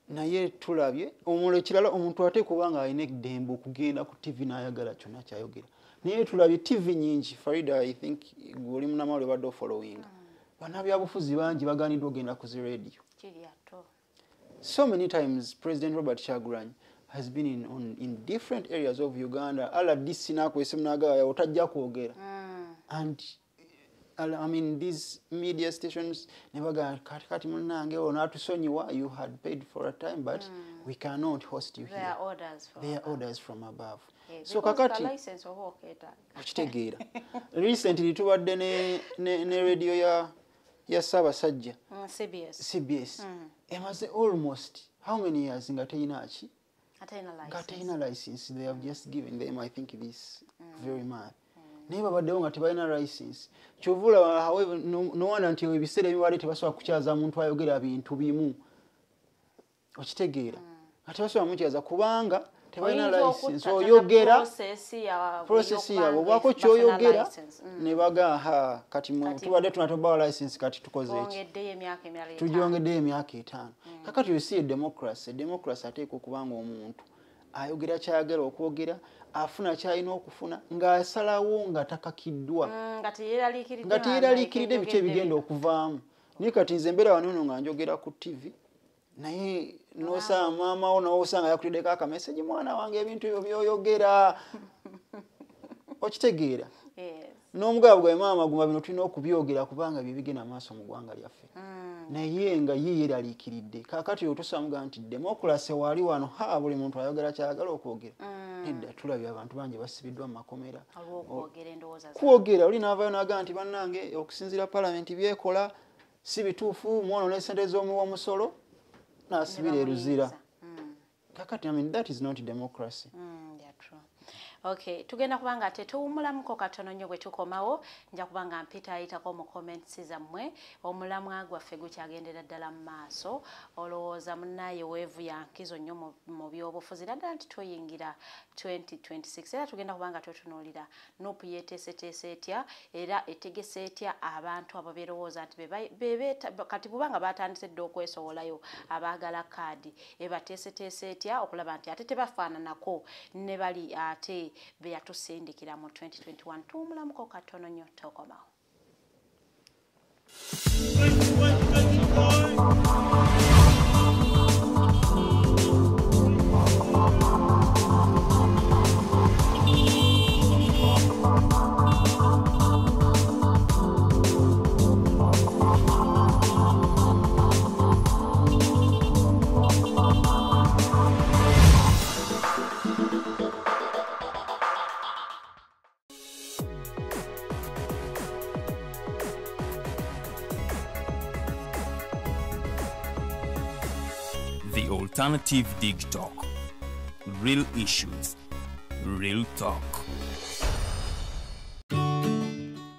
Naye tulabye omulala ekirala, omuntu ate kubanga alina eddembe okugenda ku TV n'ayagala kyonna kyayogera, naye tulabye TV nyingi. Farida, I think gwe oli munamawulire, obadde ofollowinga bannabyabufuzi bangi baganiddwa okugenda ku zi radio. Kiri ato. So many times President Robert Kyagulanyi has been in different areas of Uganda. RDC n'akwesa munagaya otajja kwogera. And I mean, these media stations ne bagamba kati kati munnange ono atusonyiwa, you had paid for a time, but we cannot host you There here. are orders from There are above. orders from above. Eh, So because kakati ka license oba okeetaaga. Okitegeera, recently tubadde ne radio ya Ssaabasajja. CBS. CBS emaze almost how many years nga teyina ki? Ate erina Nga license. teyina license. They have just given them, I think, this very month, naye babaddewo nga tebalina license. Kyova olaba, however, nowanda nti ebiseera ebibadde tebasobola kukyaza muntu ayogera bintu bimu, okitegeera, nga tebasobola mukyaza kubanga tebalina Oyinza license. okuttaka Oyogera process yaabwe process ey'okubanga yaabwe obwako bafuna kyoyogera license. Ne baga ha kati mwe Kati tubadde tunatobawa license, kati tukoze eki? Twongeddeyo emyaka emirala 5. Tugyongeddeyo emyaka 5. Kakati you see, democracy ateekwa okuba nga omuntu ayogera kyayagala okwogera, afuna kyalina okufuna ng'asalawo nga takakiddwa, Nga teyeraliikiridde nga teyeraliikiridde biki njogedde ebigenda bino. okuvaamu. Naye kati nze mbeera wano eno nga njogera ku TV, naye nosanga maama wo n'osanga yakuteddeko akameseji, mwana wange ebintu ebyo by'oyogera okitegeera. N'omugabo gwe maama guma bino tulina okubyogera kubanga bye bigenda maaso mu ggwanga lyaffe. Naye nga ye yeeraliikiridde. Kaakati otosamuga nti democracy wali wano, ha buli muntu ayogera ky'ayagala okwogera. Nedda, tulabye abantu bangi basibiddwa mu makomera kwogera. Oli n'avaayo n'agamba nti bannange okusinziira palamenti byekola si bituufu, mwonoona essente z'omuwa omusolo, n'asibira e Luzira. Kakati, I mean, that is not democracy. Okay, tugenda kubanga ate tuwummulamuko katono nnyo. Bwe tukomawo nja kubanga mpita ayitako mu comments zammwe. Omulamwa gwaffe gukyagendera ddala mu maaso. Olowooza munnaye weevu ya nkizo nnyo mu byobufuzi, naddala nti tuyingira 2026, era tugenda kubanga tutunuulira NUP yeeteeseteese etya era etegese etya abantu abo berowooza nti kati bubanga batandise dda okwesowolayo abaagala kaadi, ebateeseteese etya okulaba nti ate tebafaananako ne bali ate be yatusindikira mu 2021. Tuwumulamuko katono nnyo, tokomawo. The Alternative Dig Talk. Real issues, real talk.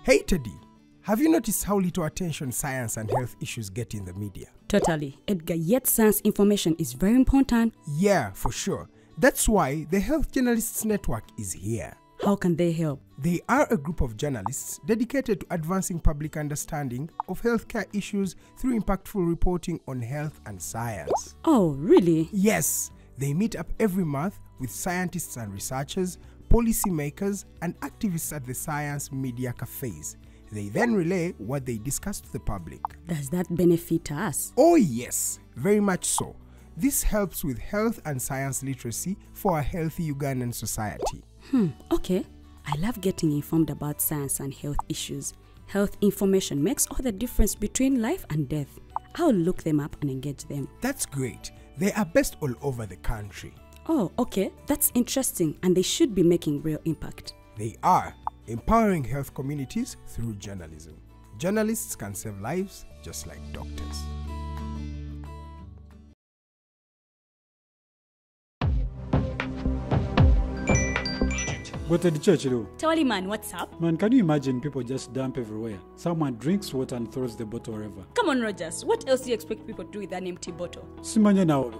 Hey Teddy, have you noticed how little attention science and health issues get in the media? Totally, Edgar, yet science information is very important. Yeah, for sure. That's why the Health Journalists Network is here. How can they help? They are a group of journalists dedicated to advancing public understanding of healthcare issues through impactful reporting on health and science. Oh, really? Yes. They meet up every month with scientists and researchers, policymakers, and activists at the science media cafes. They then relay what they discuss to the public. Does that benefit us? Oh, yes, very much so. This helps with health and science literacy for a healthy Ugandan society. Okay. I love getting informed about science and health issues. Health information makes all the difference between life and death. I'll look them up and engage them. That's great. They are based all over the country. Oh, okay. That's interesting, and they should be making real impact. They are empowering health communities through journalism. Journalists can save lives just like doctors. Go to the church, though. Totally, man, what's up? Man, can you imagine people just dump everywhere? Someone drinks water and throws the bottle wherever. Come on, Rogers. What else do you expect people to do with an empty bottle? Simanya now,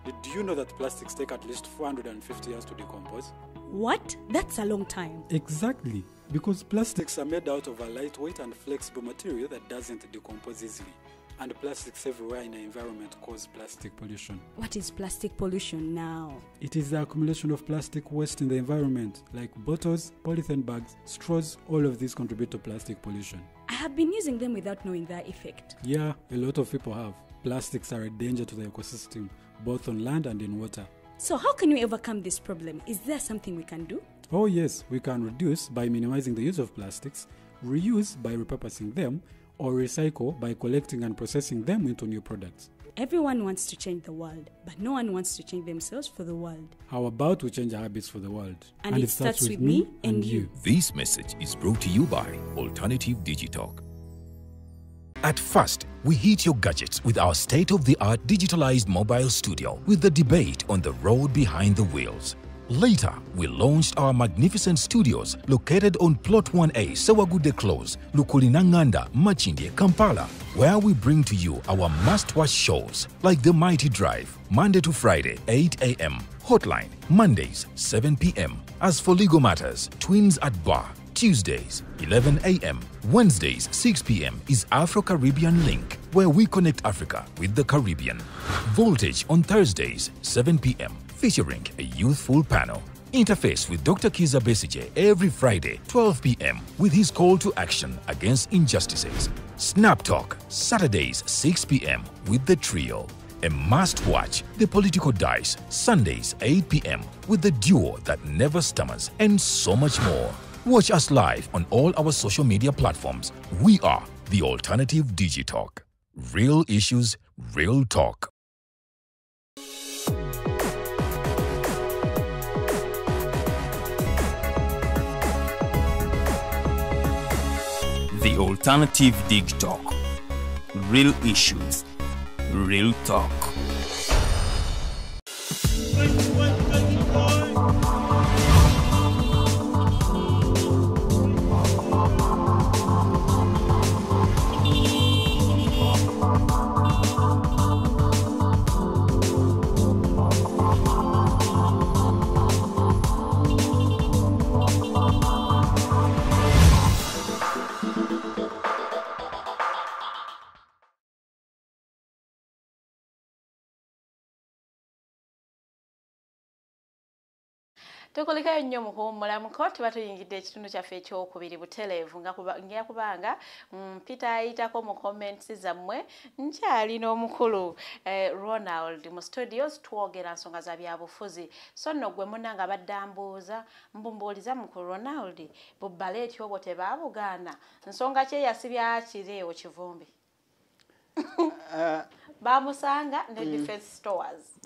did you know that plastics take at least 450 years to decompose? What? That's a long time. Exactly. Because plastics are made out of a lightweight and flexible material that doesn't decompose easily. And plastics everywhere in the environment cause plastic pollution. What is plastic pollution now? It is the accumulation of plastic waste in the environment, like bottles, polythene bags, straws, all of these contribute to plastic pollution. I have been using them without knowing their effect. Yeah, a lot of people have. Plastics are a danger to the ecosystem, both on land and in water. So how can we overcome this problem? Is there something we can do? Oh yes, we can reduce by minimizing the use of plastics, reuse by repurposing them, or recycle by collecting and processing them into new products. Everyone wants to change the world, but no one wants to change themselves for the world. How about we change our habits for the world? And it starts with me and you. This message is brought to you by Alternative Digitalk. At first, we heat your gadgets with our state-of-the-art digitalized mobile studio with the debate on the road behind the wheels. Later, we launched our magnificent studios located on Plot 1A, Sewagude Close, Lukulinanganda, Makindye, Kampala, where we bring to you our must-watch shows like The Mighty Drive, Monday to Friday, 8 a.m., Hotline, Mondays, 7 p.m. As for legal matters, Twins at Bar, Tuesdays, 11 a.m., Wednesdays, 6 p.m. is Afro-Caribbean Link, where we connect Africa with the Caribbean. Voltage on Thursdays, 7 p.m., featuring a youthful panel. Interface with Dr. Kiza Besigye every Friday, 12 p.m. with his call to action against injustices. Snap Talk, Saturdays, 6 p.m. with the trio. A must watch, The Political Dice, Sundays, 8 p.m. with the duo that never stammers, and so much more. Watch us live on all our social media platforms. We are the Alternative Digitalk. Real issues, real talk. The Alternative Digitalk. Real issues, real talk. Tukulikayo nnyo mu kuwummulamuko tuba tuyingidde ekitundu kyaffe ekyokubiri butereevu nga kubanga mpita ayitako mu comments zammwe nkyalina omukulu Ronald mu studios twogera nsonga za byabufuzi. So nno gwe munnange abadde ambuuza mbumbuuliza mukulu Ronald bubbaleeti obwo tebaabugaana nsonga ki eyasibya Kireewo Kivumbi? Bamusanga ne defense stores.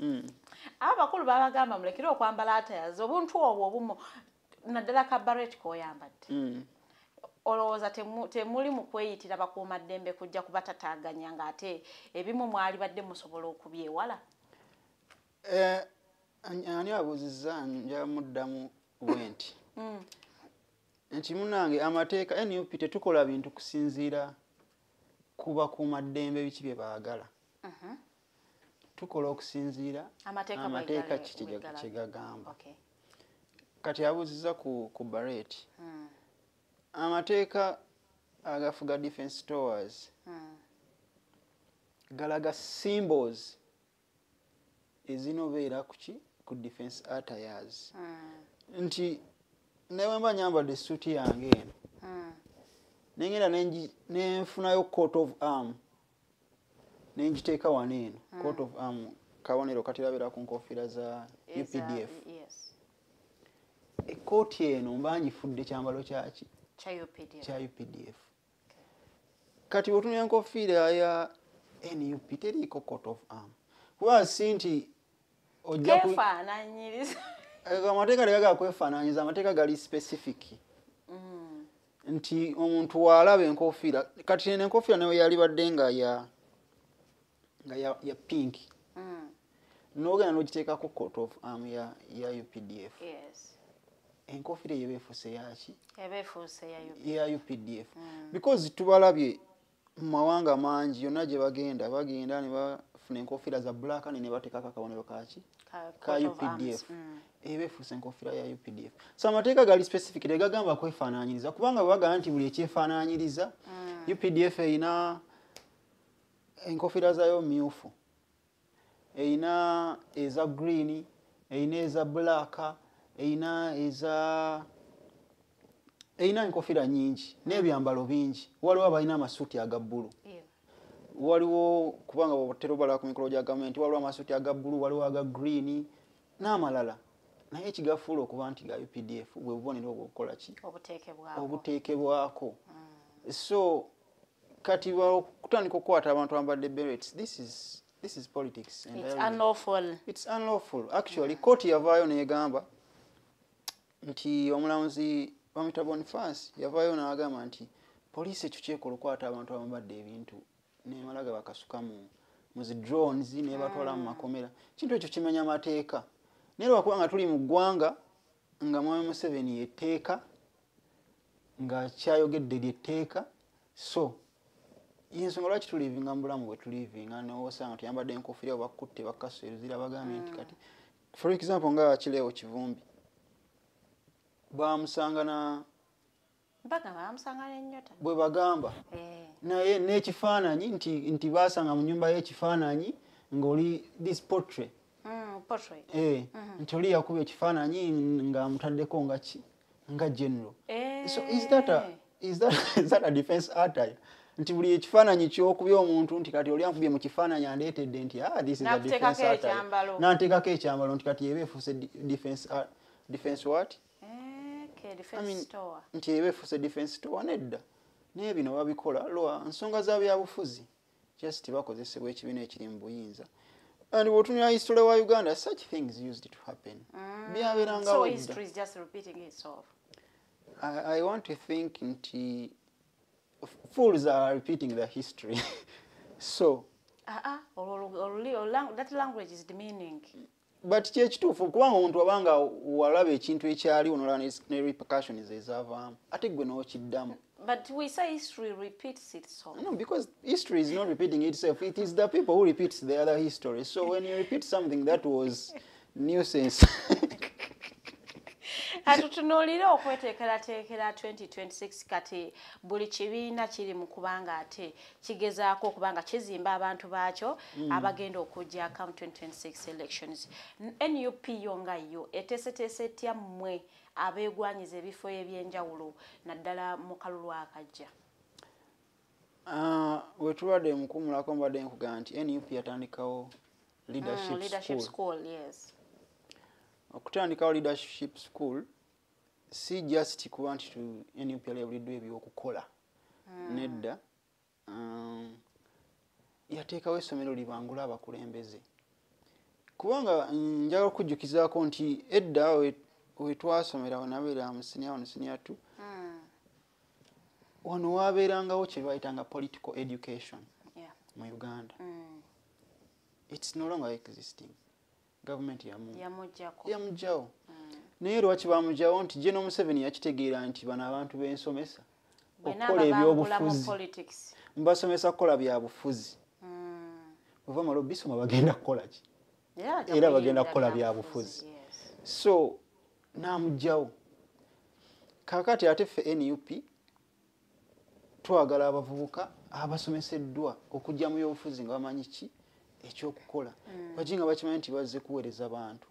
Abakulu babagamba mulekere okwambala attires obuntu obwo obumu naddala ka beret koyambadde. Olowooza temuli mu kweyitira bakuumaddembe kujja kubatataaganya ng'ate ebimu mwali badde musobola okubyewala? Ani abuuzizza nja muddamu bwe nti. Nti munnange amateeka NUP tetukola bintu kusinziira ku bakuumaddembe biki bye baagala. Tukola okusinziira amateeka kye gagamba. Kati abuuzizza ku beret. Amateeka agafuga defense stores galaga symbols ezinobeera kuki ku defense attires. Nti ne bwe mba nyambadde essuuti yange eno nengenda nenfunayo coat of arm nenjiteeka wano eno. Coat of arm kabonero katirabira ku nkofiira za UPDF. Ekkooti eno mba ngifudde kyambalo kyaki? Kya UPDF. Kati bw'otunula enkofiira ya NUP teriiko coat of arm. Kuba si nti ojja kwefaananyiriza. Amateeka tegagala kwefaananyiriza, amateeka gali specific. Nti omuntu w'alaba enkofiira, kati eno enkofiira nayo yali badde nga ya pink. N'ogenda n'ogiteekako coat of arm ya UPDF. Enkofiira eyo ebeefuuse yaki? Ebeefuuse ya UPDF. Because tubalabye mu mawanga mangi yonna gye bagenda ne bafuna enkofiira za black ne bateekako akabonero kaki? Ka UPDF. Ebeefuuse enkofiira ya UPDF. So amateeka gali specific tegagamba kwefaanaanyiriza kubanga bwe bagamba nti buli ekyefaanaanyiriza UPDF erina enkofiira zaayo myufu, erina eza green, erina eza black, erina enkofiira nnyingi n'ebyambalo bingi. Waliwo abalina amasuuti aga bbulu, waliwo kubanga bw'otera obala ku mikolo gya gavumenti waliwo amasuuti aga bbulu, waliwo aga green n'amalala. Naye ekigafuula okuba nti ga UPDF bwe bubonero obwo obukola ki? Obuteekebwako. So kati okutandika okukwata abantu abambadde berets, this is politics. And it's unlawful. It's unlawful. Actually, kooti yavaayo n'egamba nti omulamuzi bamuyita Boniface yavaayo n'agamba nti poliisi ekyo kyekola okukwata abantu abambadde ebintu n'emala gabakasuka mu zi drones n'ebatwala mu makomera. Kintu ekyo kimenya amateeka. Naye lwakuba nga tuli mu ggwanga nga Mwami Museveni yetteeka nga kyayogedde lyetteeka, so yensonga lwaki tulivinga mu bulamu bwe tulivinga n'osanga tuyambadde enkofiira oba bakutte bakkaso eruzira bagambye nti kati for example nga Kireewo Kivumbi bamusanga na n'ennyota bwe bagamba naye n'ekifaananyi nti basanga mu nnyumba y'ekifaananyi ng'oli this portrait Portrait. Nti oli yakubye ekifaananyi nga amutaddeko nga ki, nga general. So is that a defense attire? Nti buli ekifaananyi kyokubye omuntu, nti kati oli ankubye mu kifaananyi andeetedde nti, "Ah, this is a defense N'akuteekako attire." ekyambalo. N'anteekako ekyambalo nti kati eba efuuse defense what? Okay, defense I mean, store. Nti eba efuuse defense store. Nedda, naye bino babikola lwa nsonga za byabufuzi, just bakozesebwa ekibiina ekiri mu buyinza. And bw'otunula history wa Uganda, such things used to happen. Byabeerangawo So dda. History is just repeating itself. I want to think nti fools are repeating the history, so Ah ah, that language is demeaning. But kyekituufu, kubanga omuntu abanga walaba ekintu ekyaliwo nolaba ne repercussions ezavaamu, ate gwe n'okiddamu. But we say history repeats itself. No, because history is not repeating itself. It is the people who repeats the other history. So when you repeat something that was nuisance. Atutunuulire okweteekerateekera 2026. Kati buli kibiina kiri mu kubanga ate kigezaako okubanga kizimba abantu baakyo abagenda okujja mu 2026 elections. NUP yo nga yo eteeseteese etya mmwe abeegwanyiza ebifo ebyenjawulo, naddala mu kalulu akajja? We tubadde mukuwummulako mbadde nkugamba nti NUP yatandikawo leadership, leadership school. School, yes. Okutandikawo leadership school si just kuba nti NUP yali yabuliddwa ebyokukola. Nedda. Yateekawo essomero libangula abakulembeze, kubanga njagala okujjukizaako nti edda we twasomera, we nabeera mu senior one, senior two, wano wabeerangawo kye bayitanga political education mu Uganda. It's no longer existing. Government Yamuggyako. Yamugjawo. Naye lwaki bamugjawo? Nti General Museveni yakitegeera nti bano abantu bensomesa Bwenna okukola babangula mu ebyobufuzi, politics. mbasomesa kukola byabufuzi, bwe bamala obisoma bagenda kukola ki? Era bajja Era bagenda kuyingira kukola byabufuzi, byabufuzi. Yes. So n'amugjawo. Kaakati ate ffe NUP twagala abavubuka abasomeseddwa okujja mu byobufuzi nga bamanyi ki ekyokukola, bajje nga bakimanyi nti bazze kuweereza bantu,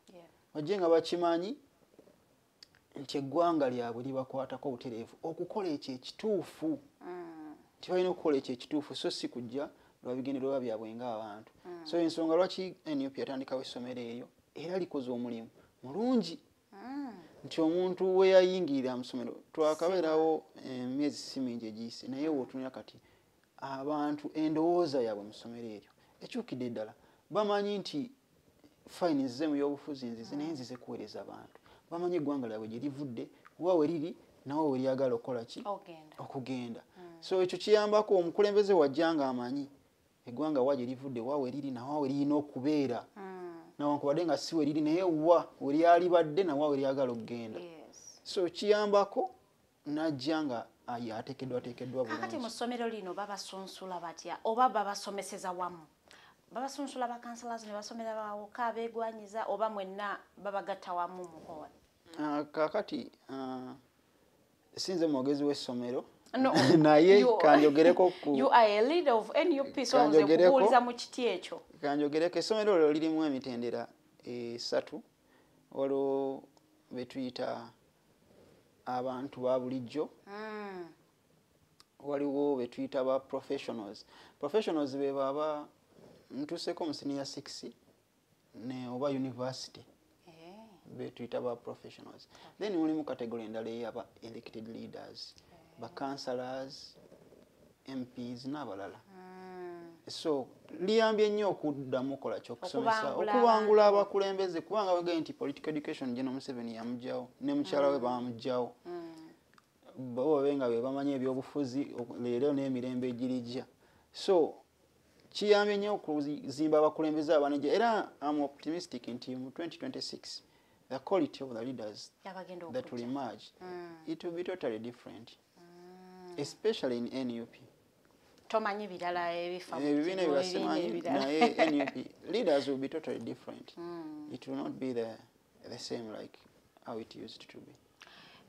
bajje nga bakimanyi nti eggwanga lyabwe libakwatako butereevu okukola ekyo ekituufu, nti balina okukola ekyo ekituufu, so si kujja lwa bigendererwa byabwe ng'abantu. So ensonga lwaki NUP yatandikawo essomero eryo, era likoze omulimu mulungi, nti omuntu we yayingirira mu ssomero, twakabeerawo emyezi si mingi egiyise, naye wootunira kati abantu endowooza yaabwe mu ssomero eryo ekyukidde ddala. Bamanyi nti fine, nzize mu byobufuzi, nzize naye nzize kuweereza abantu. Bamanyi eggwanga lyabwe gye livudde, wa we liri, nawe we lyagala okukola ki? Ogenda. Okugenda. So ekyo kiyambako omukulembeze wajja nga amanyi eggwanga wa gye livudde, wa we liri, nawa we lirina okubeera, nawankubadde nga si we liri, naye wa we lyalibadde nawa we lyagala okugenda. So kiyambako najja nga aye ateekeddwa ateekeddwa Kakati mu bulungi. ssomero lino babasunsula batya, oba babasomeseza wamu? Babasunsula ba councillors ne basomera bawoka abeegwanyiza, oba mwenna babagatta wamu mu hall? Ah, kaakati sinze mwogezi w'essomero, No, naye kanjogereko ku you are a leader of NUP, so nze kubuuliza mu kiti ekyo. Kanjogereko. Essomero lyo lirimu emitendera esatu. Waliwo betuyita abantu ba bulijjo, waliwo betuyita ba professionals. Professionals be baba ntuuseko mu senior 6 ne oba university, betuyita ba professionals. Then mulimu category endala eyaba elected leaders, ba councillors, MPs n'abalala. So liyambye nnyo okuddamu okola kyokusomesa, okubangula okubangula abantu. Abakulembeze, kubanga wegee nti political education General Museveni yamugjawo ne mukyala we bamugjawo, bo babe nga be bamanyi ebyobufuzi leero n'emirembe egirijja. So kiyambye nnyo okuzimba abakulembeze abanejja, era am optimistic nti mu 2026 the quality of the leaders abagenda that will okujja emerge, it will be totally different, especially in NUP. Tomanyi birala ebifa mu ebibiina mu ebirala bibiina simanyi, ebirala. Naye NUP leaders will be totally different. It will not be the same like how it used to be.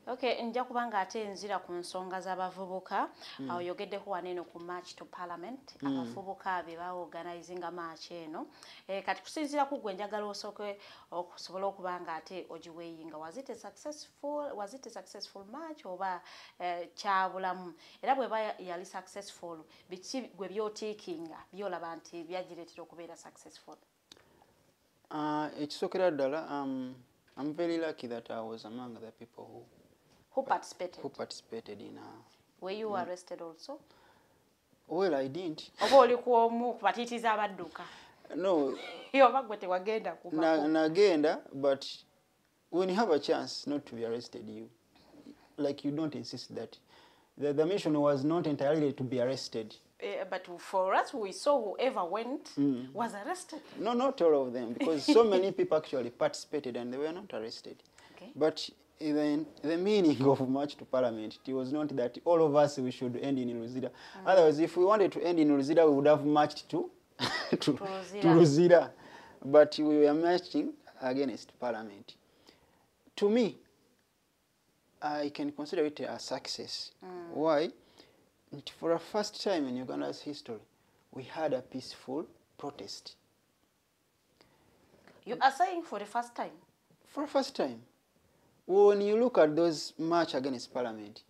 Okay, nja kubanga ate nzira ku nsonga z'abavubuka. Oyogeddeko wano ku March to Parliament, abavubuka be baorganizinga march eno. Kati kusinziira ku gwe, njagala osooke okusobola okuba nga ate ogiweighinga. Was it a successful march oba kyabulamu? Era bweba yali successful, biki gwe by'otickinga byolaba nti byagireetera okubeera successful? Ekisookera ddala, I'm very lucky that I was among the people who participated. Who participated in Were you arrested also? Well, I didn't. Oba oli ku omu ku batiitiza abadduka? No. Oba gwe tewagenda? Nagenda, but when you have a chance not to be arrested, you like, you don't insist that the mission was not entirely to be arrested. But for us, we saw whoever went was arrested. No, not all of them, because so many people actually participated and they were not arrested. But even the meaning of March to Parliament, it was not that all of us, we should end in Luzira. Otherwise, if we wanted to end in Luzira, we would have marched to Luzira. To Luzira. But we were marching against Parliament. To me, I can consider it a success. Why? For the first time in Uganda's history, we had a peaceful protest. You are saying for the first time? For the first time. When you look at those march against Parliament,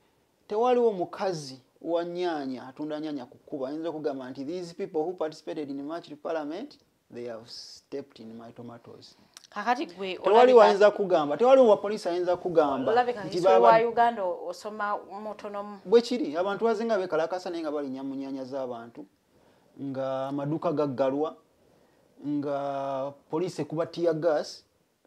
tewaliwo mukazi wa nyanya atunda nyanya kukuba ayinza okugamba nti these people who participated in march to Parliament, they have stepped in my tomatoes. Kakati gwe Tewaliwo ayinza kugamba, tewaliwo wa poliisi ayinza kugamba olabika nti history wa Uganda osoma mutonomu. Bwe kiri, abantu bazinga beekalakasa naye nga balinnya mu nyanya z'abantu, nga amaduuka gaggalwa, nga poliisi ekuba tear gas.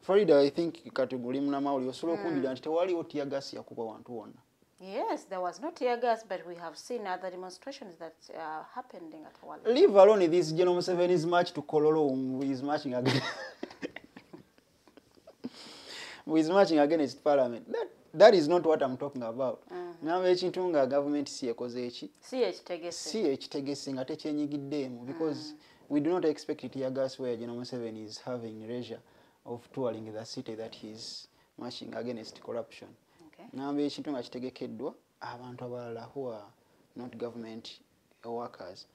Farida, I think kati guli munamawulire, osobola okumbira nti tewaliwo tear gas yakubwa wantu wonna. Yes, there was no tear gas, but we have seen other demonstrations that happened in Atawali. Leave alone this General Museveni's march to Kololo, who is marching against who is marching against Parliament. That is not what I'm talking about. Ngamba ekintu nga government si ekoze eki, Si ekitegese. Si ekitegese nga tekyenyigiddeemu, because we do not expect tear gas where General Museveni is having leisure of touring the city that he is marching against corruption. Ngamba ekintu nga kitegekeddwa abantu abalala who are not government workers.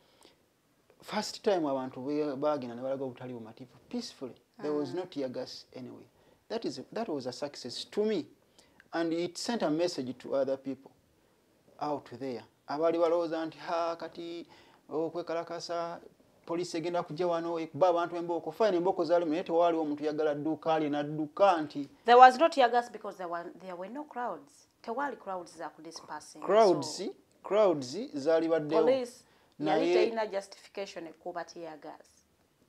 First time abantu bagenda ne balaga obutali bumativu peacefully. There was no tear gas anyway. That was a success to me, and it sent a message to other people out there abaali balowooza nti ha, kati okwekalakasa poliisi egenda kujja wano ekuba abantu embooko. Fine, embooko zaalimu, naye tewaaliwo omuntu yagala dduuka ali nadduka nti There was no tear gas because there were no crowds. Tewali crowds za kudispersing. Crowds, So, crowds zaali baddewo. Police yali Naye terina justification ekuba tear gas.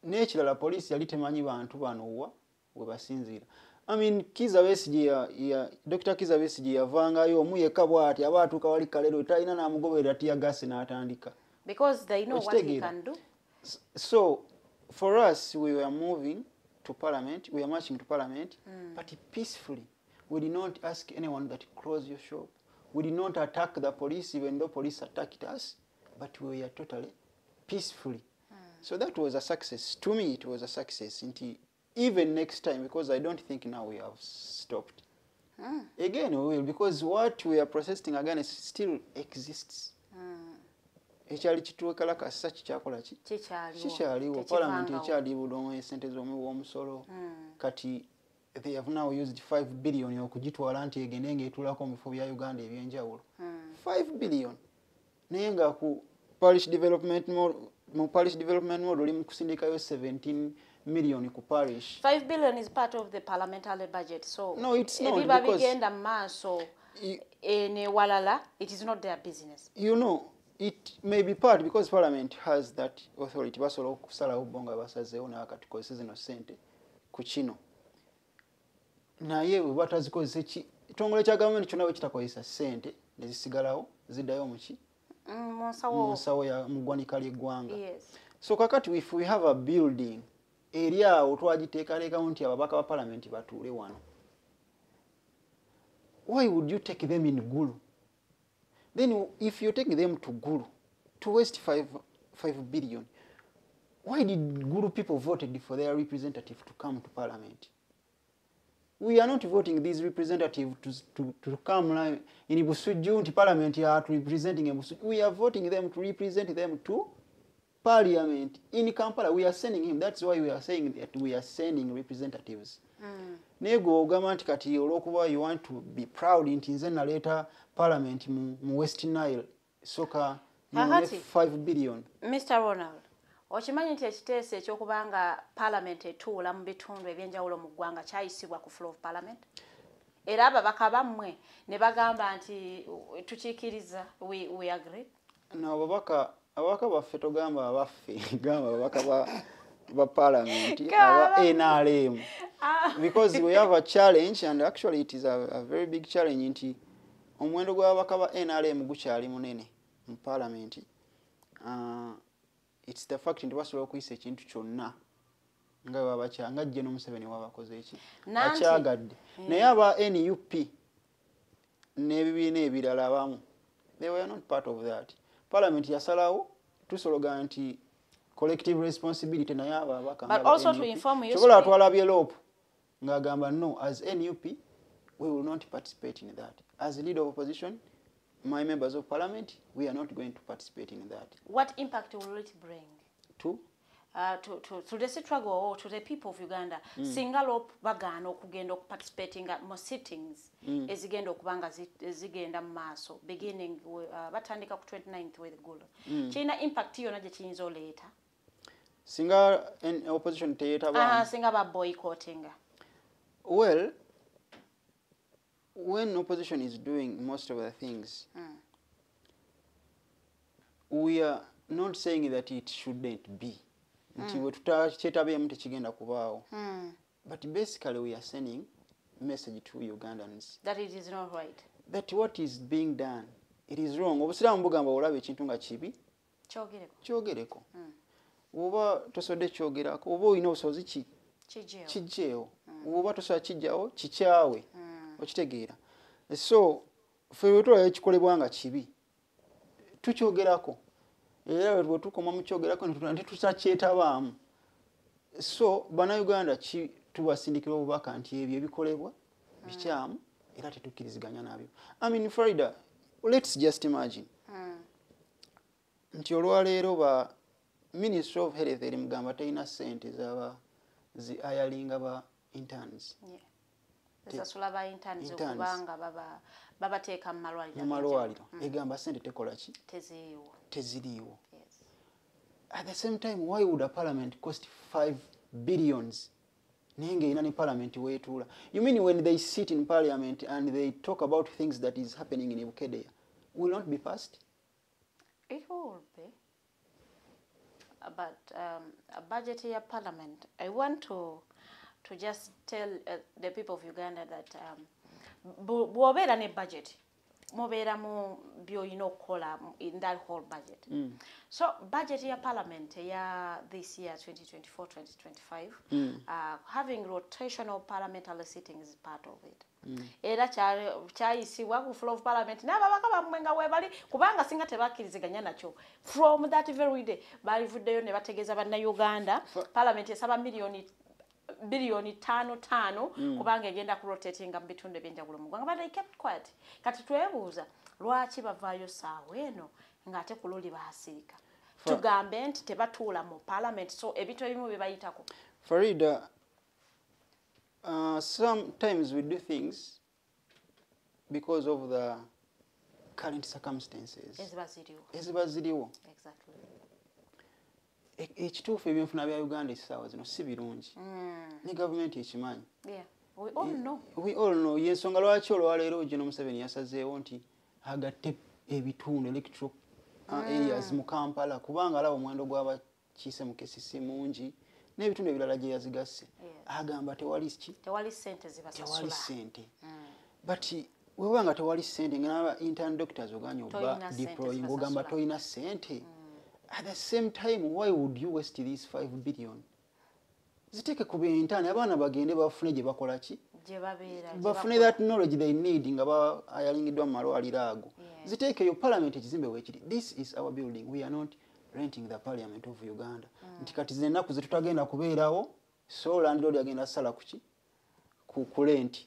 N'ekirala, poliisi yali temanyi bantu bano wa we basinziira. I mean, Kiza Besigye ya Dr. Kiza Besigye yavangayo omu yekka bw'ati, aba atuuka wali Kalero, talina n'amugoberera, tear gas n'atandika. Because they know what he Okitegeera? Can do. So for us, we were moving to Parliament, we were marching to Parliament, but peacefully. We did not ask anyone that close your shop. We did not attack the police, even though police attacked us, but we were totally peacefully. So that was a success. To me, it was a success. Nti even next time, because I don't think now we have stopped. Again, we will, because what we are protesting against still exists. Ekyali kitwekalakasa kikyakola ki? Kikyaliwo. Kikyaliwo. Parliament Tekivangawo. ekyali bulongo esente z'omuwi w'omusolo. Kati they have now used 5 billion okugitwala nti egende ng'etuulako mu bifo bya Uganda ebyenjawulo. 5 billion, naye nga ku parish development mu parish development model oli mu kusindikayo 17 million ku parish. 5 billion is part of the parliamentary budget. So No, it's not, ebiba because bigenda mu maaso newalala, it is not their business. You know, it may be part because Parliament has that authority, basobola okusalawo bo nga basazeewo, naye katukozese zino sente ku kino, naye bwe batazikozesa, kitongole kya gavumenti kyonna bwe kitakozesa sente nezisigalawo, ziddayo muki? Mu nsawo. Mu nsawo ya mu ggwanika ly'eggwanga. Yes. So kakati if we have a building eri awo twagiteekateekamu nti ababaka ba Parliament batuule wano, why would you take them in Gulu? Then if you take them to Gulu to waste 5 billion, why did Gulu people voted for their representative to come to Parliament? We are not voting these representatives to come in Busujju nti parliament ya to representing in Busujju. We are voting them to represent them to parliament in Kampala. We are sending him. That's why we are saying that we are sending representatives. Naye gwe ogamba nti kati olwokuba you want to be proud nti nze naleeta parliament mu West Nile, soka Kakati. 5 billion. Mr. Ronald, okimanyi nti ekiteeso ekyokubanga parliament etuula mu bitundu ebyenjawulo mu ggwanga kyayisibwa ku floor of parliament, era ababaka bammwe ne bagamba nti tukiikiriza, we agree. No, ababaka baffe, togamba abaffe, gamba ababaka ba parliament aba NRM, because we have a challenge, and actually it is a very big challenge nti omuwendo gw'ababaka ba NRM gukyali munene mu parliament. It's the fact nti basobola okuyisa ekintu kyonna nga babakya nga General Museveni wabakoze eki akyagadde. Naye aba NUP n'ebibiina ebirala abamu, they were not part of that. Parliament yasalawo tusologa nti collective responsibility, naye abo ababaka But also to inform you, sobola twalabye LOP ng'agamba no, as NUP we will not participate in that. As leader of opposition, my members of parliament, we are not going to participate in that. What impact will it bring to to the struggle or to the people of Uganda? Singa LOP bagaana okugenda okuparticipating mu sittings ezigenda okubanga zigenda mu maaso, beginning batandika ku 29th with Gulu, kirina impact yonna gye kiyinza oleeta? Singa opposition teyetaba? Singa ba boycottinga. Well, when opposition is doing most of the things, we are not saying that it shouldn't be. Nti bwe tutakyetabyeemu tekigenda kubaawo. But basically we are sending message to Ugandans that it is not right, that what is being done, it is wrong. Obusiraamu bugamba olaba ekintu nga kibi, kyogereko. Kyogereko. Oba tosobodde kyogerako, oba olina obusobozi Kiggyeewo. Kiggyeewo. Oba tosobola kijjawo, kikyawe. Okitegeera? So ffe bwe tulaba ekikolebwa nga kibi, tukyogerako, era bwe tukoma mu kyogerako ne tutakyetabaamu. So bannayuganda tubasindikira obubaka nti ebyo ebikolebwa bikyamu era tetukkiriziganya nabyo. I mean, Farida, let's just imagine nti olwaleero ba Ministry of Health eri mugamba terina ssente zaba zi hiringa ba interns. Esasula ba interns. Interns. Okubanga babateeka mu malwaliro. Mu malwaliro. Egamba ssente tekola ki? Teziriiwo. Teziriiwo. Yes. At the same time, why would a parliament cost 5 billions naye ng'erina ne parliament weetuula? You mean when they sit in parliament and they talk about things that is happening in Bukedea will not be passed? It will be. But a budget year parliament, I want to just tell the people of Uganda that bw'obeera ne budget, mubeera mu by'olina okukola in that whole budget. So budget ya parliament ya this year 2024-2025, having rotational parliamentary sitting is part of it. Era kyayisibwa ku floor of parliament n'ababaka bammwe nga weebali, kubanga singa tebakkiriziganya nakyo, from that very day balivuddeyo ne bategeeza bannayuganda parliament esaba miliyoni biliyoni tano tano kubanga egenda ku rotatinga mu bitundu ebyenjawulo mu ggwanga, but they kept quiet. Kati twebuuza lwaki bavaayo saawa eno ng'ate ku luli baasirika? Tugambe nti tebatuula mu parliament, so ebintu ebimu bye bayitako? Farida, sometimes we do things because of the current circumstances eziba ziriwo. Eziba ziriwo. Ekituufu ebyenfuna bya Uganda essaawa zino si birungi, ne gavumenti ekimanyi. Yeah, we all know. We all know. Yensonga lwaki olwaleero General Museveni yasazeewo nti agatte ebitundu, electoral areas mu Kampala, kubanga alaba omuwendo gw'abakiise mu KCC mungi n'ebitundu ebirala gye yazigasse. Agamba tewali ki? Tewali ssente zibasasula. Tewali ssente. But weba nga tewali ssente, nga n'aba intern doctors oganye oba Toyina ssente deploying, ogamba zibasasula. Toyina ssente. At the same time, why would you waste these 5 billion? Ziteeke ku b'intern, abaana bagende bafune gye bakola ki? Gye babeera, gye bafune bakola. That knowledge they need nga bayalingiddwa mu malwaliro ago. Ziteekeyo parliament, ekizimbe weekiri. This is our building. We are not renting the parliament of Uganda. Nti kati zino ennaku ze tutagenda kubeerawo, so landlord agenda sala ku ki? ku rent.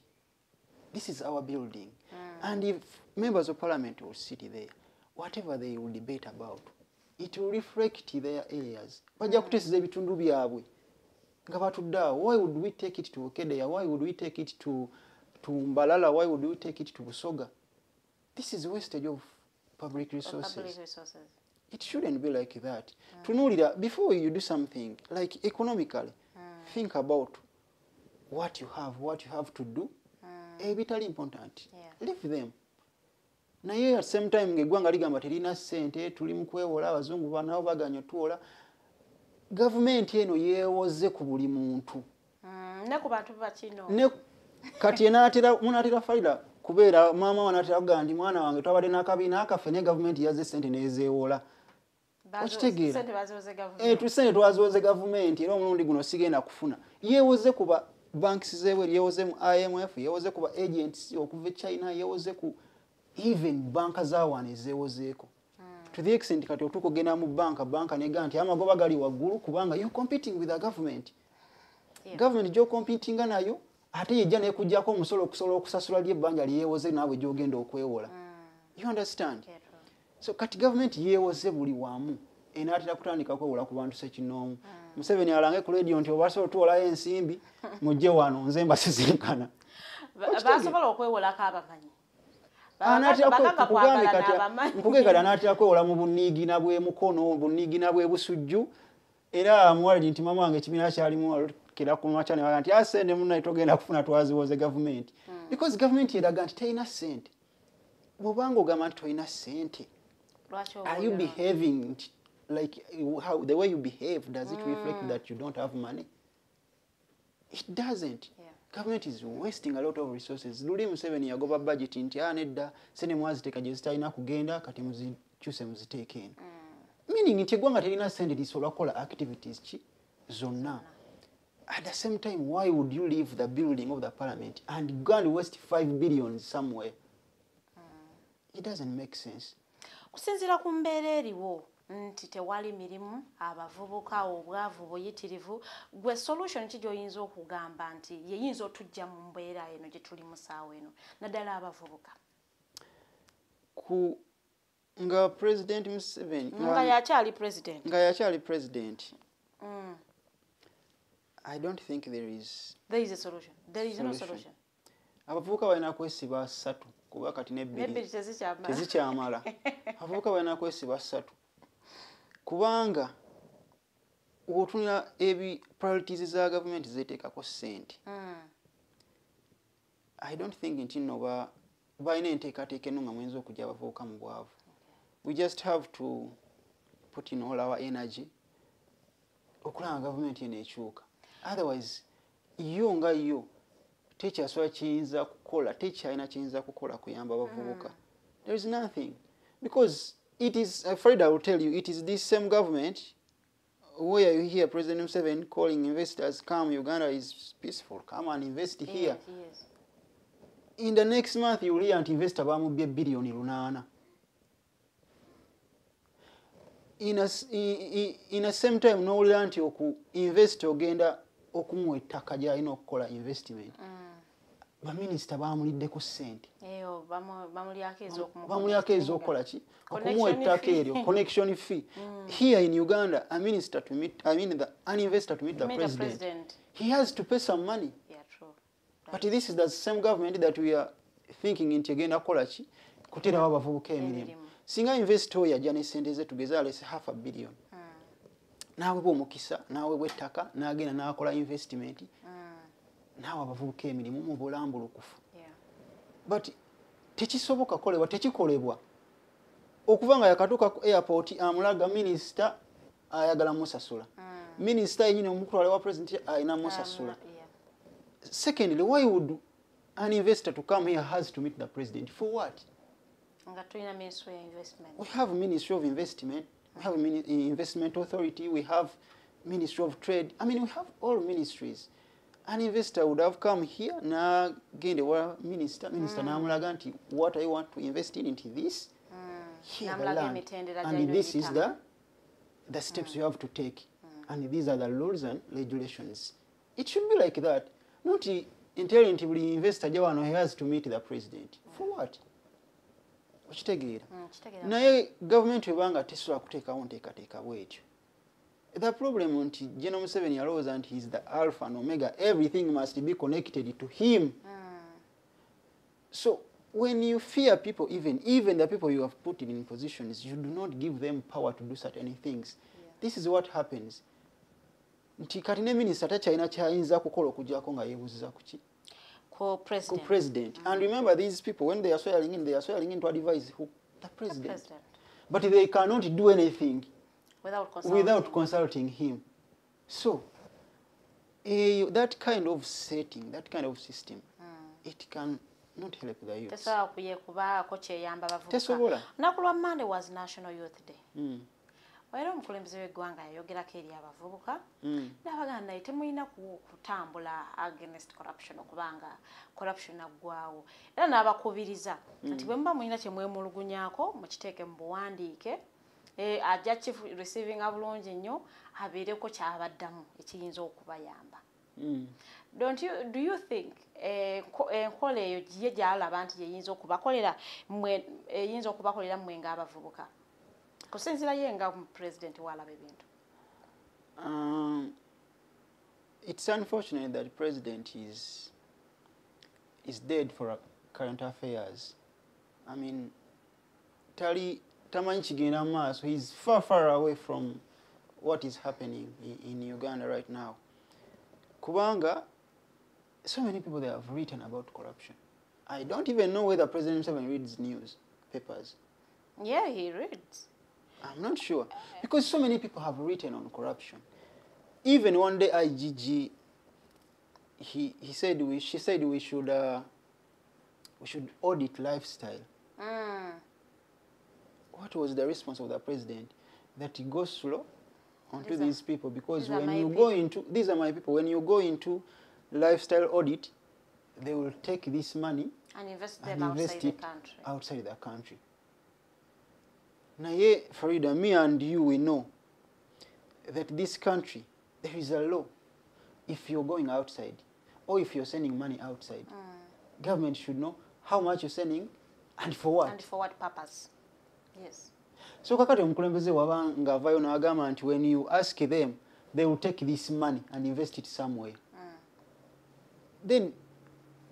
This is our building. And if members of parliament will sit there, whatever they will debate about, it will reflect their areas. Bajja kuteeseza ebitundu byabwe nga batudde awo. Why would we take it to Bukedea? Why would we take it to Mbarara? Why would we take it to Busoga? This is wastage of public resources. Public resources. It shouldn't be like that. Tunuulira, before you do something, like economically, think about what you have to do. Ebitali important. Leave them. Naye at same time ng'eggwanga ligamba terina ssente, tuli mu kwewola, abazungu nabo baganya otuwola. Gavumenti eno yeewoze ku buli muntu. Ne ku bantu bakino. Ne kati enaatera munaatera Farida kubeera maama wanaatera kugamba nti mwana wange twabadde n'akabiina akaffe ne gavumenti yazze ssente n'ezeewola. Okitegeera? Sente baziwoze Eh, gavumenti. Ssente twaziwoze gavumenti era omulundi guno sigenda kufuna. Yeewoze kuba banks zeebweru, yeewoze mu IMF, yeewoze kuba agents okuva e China, yeewoze ku even banka za wano ezeewozeeko. To the extent kati otuuka ogenda mu banka, banka negamba nti amagoba gali waggulu kubanga you competing with the government. Government gy'ocompetinga nayo ate yejja n'ekugyako omusolo okusobola okusasula ly ebbanja lyewoze naawe gy'ogenda okwewola. You understand? Yeah, true. So kati gavumenti yeewoze buli wamu, enaatera kutandika kwewola ku bantu sekinoomu. Museveni alange ku radio nti obasobola otuwolayo ensimbi, mujje wano nze mbasisinkana. Basobola okwewolako abamanyi. Anaatera Bagagga nkugambye kwagala kati n'abamanyi. Nkugambye kati anaatera kwewola mu buniigina bw'emukono, buniigina bw'ebusujju, era amuwaliri nti mama wange ekibiina kyalimu kera ku makya ne bagamba nti a ssente munnaye togenda kufuna, twaziwoze gavumenti, because gavumenti eraga nti terina ssente. Bw'obanga ogamba nti tolina ssente, Lwaki are you owulira? behaving like how the way you behave, does it reflect that you don't have money? It doesn't. Government is wasting a lot of resources. Luli Museveni yagoba budget nti ah nedda, sente mwaziteeka gye zitalina kugenda, kati muzikyuse muziteeke eno, meaning nti eggwanga terina sente lisobola kukola activities ki zonna. At the same time, why would you leave the building of the parliament and go and waste 5 billion somewhere? It doesn't make sense. Kusinziira ku mbeera eriwo nti tewali mirimu, abavubuka obwavu buyitirivu, gwe solution ki gy'oyinza okugamba nti yeyinza otujja mu mbeera eno gye tuli mu ssaawa eno, naddala abavubuka? Ku nga President Museveni nga yakyali president. Nga yakyali president, I don't think there is There is a solution. There is no solution. solution. Abavubuka balina kwesiba ssatu kuba kati nebbiri Nebbiri tezikyamala. Tezikyamala. Abavubuka balina kwesiba ssatu kubanga otunula ebi priorities za gavumenti zeteekako ssente, I don't think nti nno balina enteekateeka eno nga muyinza okujja abavubuka mu bwavu. We just have to put in all our energy okulaba nga gavumenti eno ekyuka. Otherwise yo nga yo tekyasobola kiyinza kukola, tekyalina kiyinza kukola kuyamba abavubuka. There is nothing, because it is afraid, I will tell you, it is this same government where you hear President Museveni calling investors, "Come, Uganda is peaceful, come and invest here." In the next month you will hear nti investor bamubbye 8 billion. In a same time n'owulira nti oku invest ogenda okumuwa ettaka gy'alina okukola investment, baminisita bamuliddeko ssente. Eyo bamulyako ez'okumukola. Bamulyako ez'okukola ki? Okumuwa Connection ettaka fee. eryo, connection fee. Here in Uganda, a minister to meet, I mean an investor to meet the Meet the president, president. he has to pay some money. Yeah, true. But this is the same government that we are thinking nti egenda kukola ki? Kuteerawo abavubuka emirimu. Emirimu. Singa investor oyo ajja n'essente ze, tugeze alese half a billion, n'aweebwa omukisa, n'aweebwa ettaka, n'agenda n'akola investment, n'awa abavubuka emirimu mu bulambulukufu. But tekisoboka kolebwa, tekikolebwa okuva nga yakatuuka ku airport amulaga minisita ayagala musasula, minisita yenyini omutwale wa president alina musasula. Secondly, why would an investor to come here has to meet the president? For what? Nga tulina ministry ya investment. We have Ministry of Investment, we have Investment Authority, we have Ministry of Trade. I mean, we have all ministries. An investor would have come here nagenda wa minister, minister namulaga nti what I want to invest in into this here, the Namulaga land, emitendera and gy'alina this is okuyitamu. the steps you have to take, and these are the rules and regulations. It should be like that, not Entail nti buli investor ajja wano, he has to meet the president. For what? Okitegeera? Kitegeera. Naye gavumenti webanga tesobola kuteekawo nteekateeka bwetyo, the problem nti General Museveni yalowooza nti he is the alpha and omega, everything must be connected to him. So when you fear people, even the people you have put in positions, you do not give them power to do certain things. This is what happens, nti kati ne minisita takyalina kyayinza kukola okuggyako nga yeebuuziza kuki? Ku Ku president. President. And remember, these people, when they are swearing in, they are swearing in to advise who? The president. President. But they cannot do anything without consulting. Without consulting him. So that kind of setting, that kind of system, it can not help the youth. Tesobola kuye kubaako kyeyamba bavubuka. Tesobola. Olunaku lwa Monday was National Youth Day. Era omukulembeze w'eggwanga yayogerako eri abavubuka n'abagamba, naye temulina kutambula against corruption okubanga corruption aggwawo, era n'abakubiriza nti bwe muba mulina kye mwemulugunyaako, mukiteeke mu buwandiike, ajja kireceeivinga bulungi nnyo, abeereko kyabaddamu ekiyinza okubayamba. Don't you, do you think enkola eyo ye gyalaba nti yeyinza okubakolera mmwe, eyinza okubakolera mmwe ng'abavubuka, kusinziira ye nga president walaba ebintu? It's unfortunate that the president is dead for current affairs. I mean, tali tamanyi kigenda mu maaso. He's far, far away from what is happening in Uganda right now. Kubanga, so many people, they have written about corruption. I don't even know whether President Museveni reads news papers. Yeah, he reads. I'm not sure. Because so many people have written on corruption. Even one day IGG, he said we, she said we should audit lifestyle. What was the response of the president? That he goes slow onto these people because These are when my you go into, these are my people, when you go into lifestyle audit, they will take this money and invest and them invest outside the it country. Outside the country. Naye Farida, me and you, we know that this country, there is a law. If you're going outside or if you're sending money outside, government should know how much you're sending and for what. And for what purpose, yes. So kakati omukulembeze waba ng'avaayo n'agamba nti when you ask them, they will take this money and invest it somewhere. Then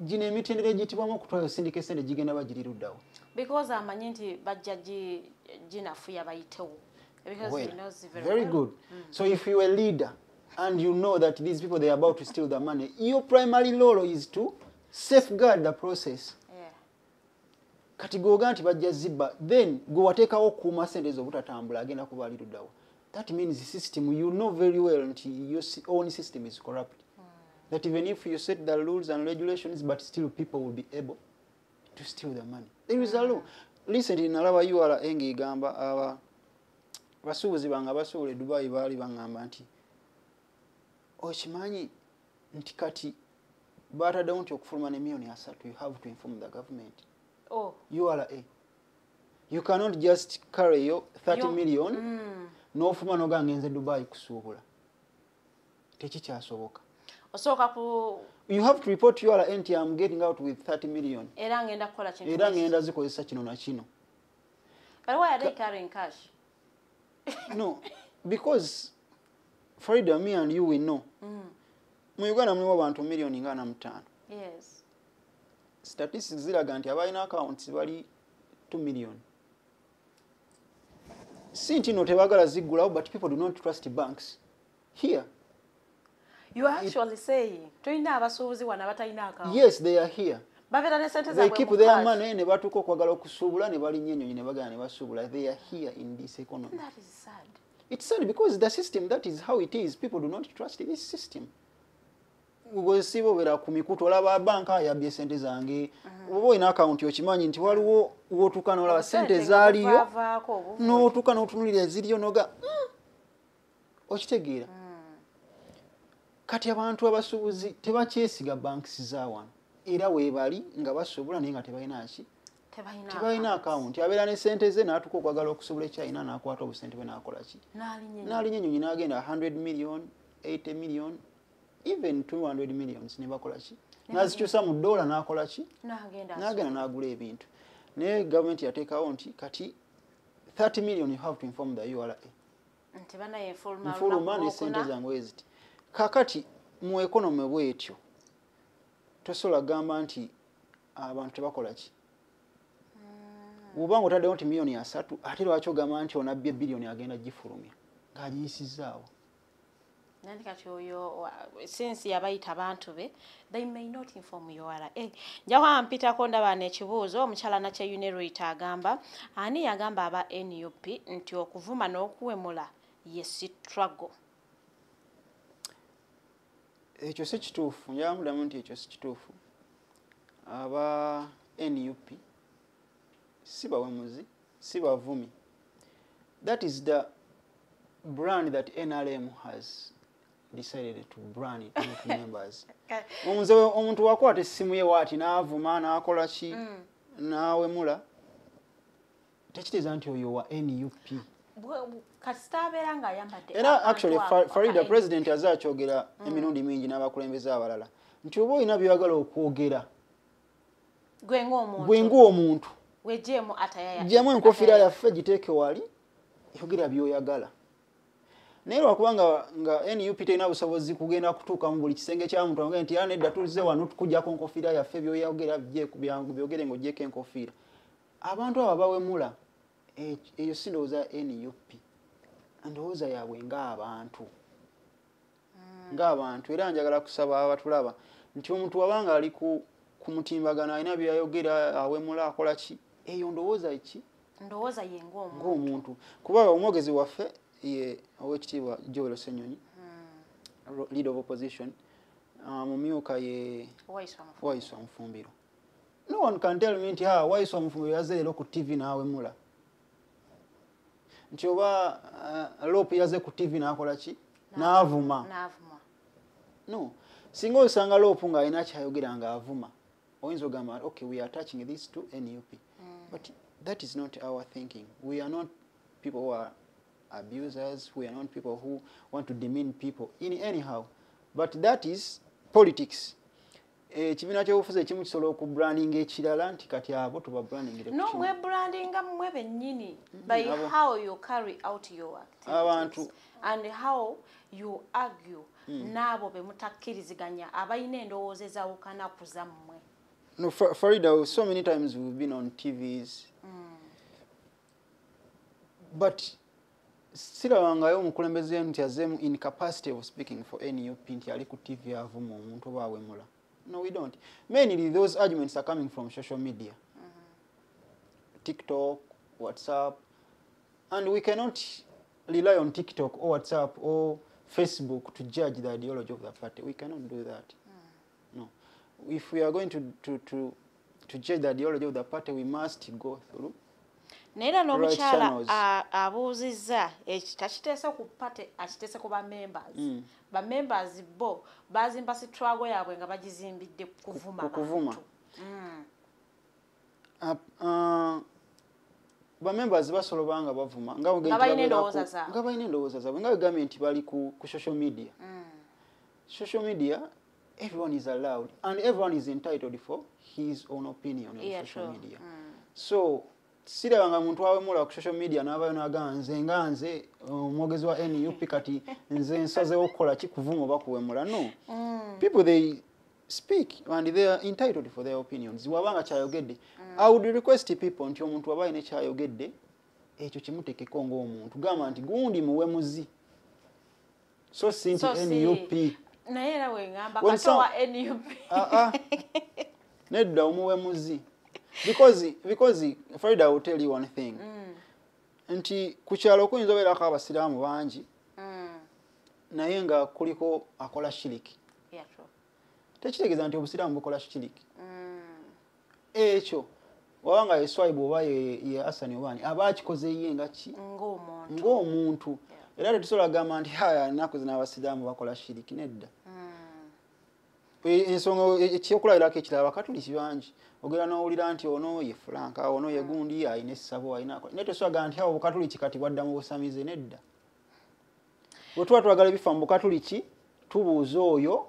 gino emitendera egiyitibwamu okutwala osindika esente gigenda bagiri luddawo? Because amanyi nti bajja ginafuya bayitewo, because Well, he knows very, very well. Good. So if you're a leader and you know that these people, they are about to steal the money, your primary role is to safeguard the process. Kati gwoga nti bajja zibba, then gwe wateekawo okukuuma sente ezo obutatambula agenda kuba ali luddawo? That means the system, you know very well nti your own system is corrupt, that even if you set the rules and regulations, but still people will be able to steal the money. There is a law. Recently nalaba URA ng'egamba aba basuubuzi bange abasuubula e Dubai, baali baŋŋamba nti okimanyi nti kati baataddewo nti okufuluma ne miliyoni 30, you have to inform the government. Oh. URA. You cannot just carry your 30 million n'ofuluma n'ogamba ngenze Dubai kusuubula. Tekikyasoboka. Osooka ku You have to report to URA nti I'm getting out with 30 million. Era ngenda kukola kintu Era bweki. ngenda zikozesa kino na kino. But why are they carrying cash? No, because Farida, me and you, we know. Mu Uganda mulimu abantu miliyoni nga 45. Statistics ziraga nti abalina accounts bali 2 million. Si nti no tebaagala ziggulawo, but people do not trust banks here. You are actually saying tulina abasuubuzi wano abatalina account? Yes, they are here. Babeera ne sente They zaabwe keep mu their cash. money ne batuuka okwagala okusuubula ne balinnya ennyonyi ne bagenda ne basuubula. They are here in this economy. That is sad. It's sad because the system, that is how it is. People do not trust this system. Bwesiba obeera ku mikutu olaba banka yabbye sente zange. Oba olina akawunti okimanyi nti waliwo w'otuuka n'olaba sente Obusente nga zaaliyo buvaavaako obuvule. n'otuuka n'otunulira eziriyo noga okitegeera. Kati abantu abasuubuzi tebakyesiga banks za wano, era weebali nga basuubula naye nga tebalina ki? Tebalina. Tebalina akawunti. Abeera ne sente ze n'atuuka okwagala okusuubula ekyalina n'akwata obusente bwe n'akola ki? N'alinnya. N'alinnya ennyonyi n'agenda 100 million, 80 million, even 200 millions ne bakola ki? Nazikyusa mu dola n'akola ki? N'agenda n'agula ebintu. Naye gavumenti yateekawo nti kati 30 million you have to inform the URA. Nti banaye nfuluma nfuluma ne sente zange eziti. Kakati mu economy bwetyo tosobola gamba nti abantu tebakola ki. Bw'oba ng'otaddewo nti 3 million, ate lwaki ogamba nti onabbye biliyoni agenda gifulumya ng'agiyisizaawo? Nandi kati oyo since yabayita abantu be, they may not inform URA. Nja mpitako ndaba n'ekibuuzo. Omukyala Nakyeyune agamba, ani yagamba aba NUP nti okuvuma n'okuwemula ye struggle? Ekyo si kituufu. Njamulamu nti ekyo si kituufu. Aba NUP si bawemuzi, si bavumi. That is the brand that NRM has decided to brand it to members. Omuze omuntu wakwata essimu ye waati n'avuma n'akola ki n'awemula, tekitegeeza nti oyo wa NUP. Kasita abeera ng'ayambadde Era actually Farida, president aze akyogera emirundi mingi n'abakulembeze abalala nti oba olina by'oyagala okwogera gwe ng'omuntu, gwe ng'omuntu, wegyeemu atayaya, gyamu enkofiira yaffe, giteeke wali, yogera by'oyagala. Naye lwakubanga nga NUP terina busobozi kugenda kutuuka mu buli kisenge kya muntu amugende nti nedda, tuzze wano tukuggyako nkofiira yaffe, by'oyogera byogere ng'oggyeko enkofiira. Abantu abo bawemula, eyo si ndowooza NUP, ndowooza yaabwe ng'abantu, ng'abantu. Era njagala kusaba abatulaba nti omuntu wabanga ali ku mutimbagano alina byayogera, awemula, akola ki, eyo ndowooza ki? Ndowooza ye ng'omuntu. Ng'omuntu, kuba omwogezi waffe ye Owekitiibwa Joel Ssenyonyi, leader of opposition, mumyuka ye Waiswa Mufumbiro. No one can tell me nti ha Waiswa Mufumbiro yazze leero ku TV n'awemula, nti oba LOP yazze ku TV n'akola ki, n'avuma. No, singa osanga LOP ng'alina kyayogera ng'avuma, oyinza ogamba, "Okay, we are attaching this to NUP." But that is not our thinking. We are not people who are abusers. We are not people who want to demean people in anyhow, but that is politics. Ekibiina ky'obufuzi ekimu kisobola okubrandinga ekirala nti kati abo tubabrandingire. No, mwebrandinga mmwe bennyini by how you carry out your activities Abantu and how you argue n'abo be mutakkiriziganya abalina endowooza ezawukana ku zammwe. No, Farida, so many times we've been on TVs, but sirabangayo omukulembeze nti azeemu in capacity of speaking for NUP nti ali ku TV avuma omuntu oba awemula. No, we don't. Mainly those arguments are coming from social media, TikTok, WhatsApp, and we cannot rely on TikTok or WhatsApp or Facebook to judge the ideology of the party. We cannot do that. No. If we are going to judge the ideology of the party, we must go through Naye era n'omukyala abuuzizza, takiteese ku party, akiteese ku bamembers. Bamembers bo bazimba struggle yaabwe nga bagizimbidde kuvuma. Kuvuma. Bamembers basobola obanga bavuma nga balina endowooza zaabwe. Nga balina endowooza zaabwe, nga begambye nti bali ku social media. Social media, everyone is allowed and everyone is entitled for his own opinion on social media. So sirabanga muntu awemula ku social media n'abayo n'agamba, nze nga nze omwogezi wa NUP, kati nze nsazeewo okukola ki, kuvuma oba kuwemula. No, people, they speak and they are entitled for their opinions. Wabanga kyayogedde, I would request people nti omuntu waba alina kyayogedde, ekyo kimutekeko ng'omuntu, gamba nti gundi muwemuzi, so si nti NUP. Naye era wengamba kato wa NUP. Ah, ah. Nedda, omuwemuzi, because Farida, I will tell you one thing, nti ku kyalo kuyinza obeerako abasiraamu bangi, naye nga kuliko akola shiriki. Tekitegeeza nti obusiraamu bukola shiriki. Ekyo wabanga ye Swaibu oba ye Asani obaani aba akikoze ye nga ki, ng'omuntu. Era tetusobola kugamba nti haya ennaku zino abasiraamu bakola shiriki. Nedda. Ensonga ekyokulabirako ekirala, abakatuliki bangi, ogenda n'owulira nti ono ye Fulanka, ono ye gundi, alina essabo, alina, naye tosobola gamba nti awo obukatuliki kati bwadda mu busamize. Nedda. Bwe tuba twagala ebifa mu bukatuliki, tubuuza oyo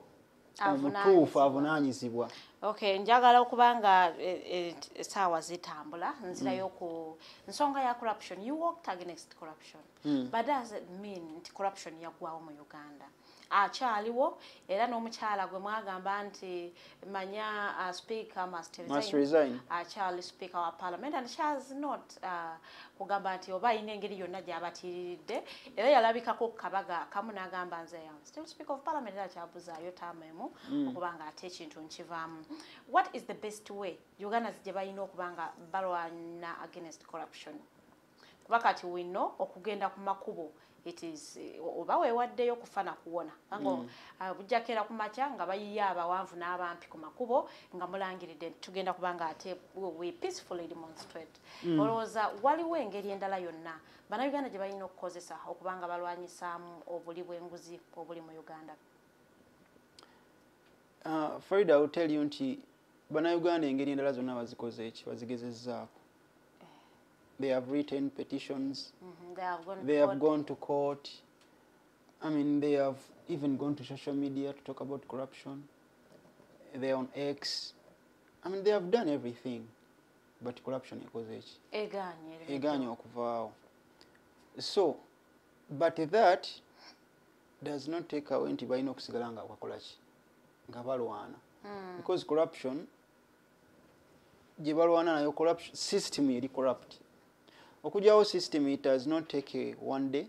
Omutuufu avunaanyizibwa. Okay, njagala okubanga essaawa zitambula, nzirayo ku nsonga ya corruption. You worked against corruption, but does it mean nti corruption yaggwawo mu Uganda? Akyaliwo, era n'omukyala gwe mwagamba nti manya speaker must resign, Must resign. Akyali speaker wa parliament and she has not kugamba nti oba ayina engeri yonna gy'abatiiriridde. Era yalabikako ku kabaga kamu n'agamba, "Nze am still speaker of parliament," era kyabuzaayo taamu emu okuba nga ate ekintu nkivaamu. What is the best way Ugandans gye balina okuba nga balwana against corruption? Kuba kati wino okugenda ku makubo, it is oba weewaddeyo kufa na kuwona, kubanga bujjako era ku makya nga bayiye abawanvu n'abampi ku makubo nga mulangiridde nti tugenda kubanga ate we peacefully demonstrate. Olowooza waliwo engeri endala yonna Bannayuganda gye balina okukozesa okuba nga balwanyisaamu obuli bw'enguzi obuli mu Uganda? Farida, I will tell you nti Bannayuganda engeri endala zonna bazikoze eki, bazigezezzaako. They have written petitions. They have gone They have court. Gone to court. I mean, they have even gone to social media to talk about corruption. They're on X. I mean, they have done everything, but corruption ekoze eki? Egaanye. Egaanye okuvaawo. So, but that does not take away nti balina okusigala nga bakola ki, nga balwana, because corruption gye balwana nayo, corruption system eri corrupt. Okugyawo system, it does not take a one day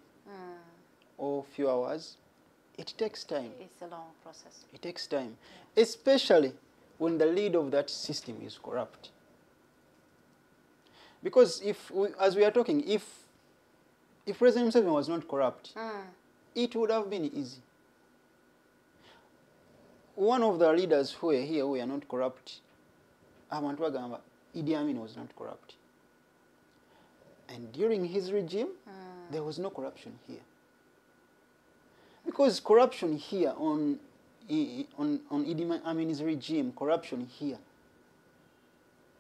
or few hours. It takes time. It's a long process. It takes time, especially when the lead of that system is corrupt. Because if we, as we are talking, if President Museveni was not corrupt, it would have been easy. One of the leaders who are here who are not corrupt, abantu bagamba Idi Amin was not corrupt. And during his regime, there was no corruption here. Because corruption here on Idi Amin's regime, corruption here,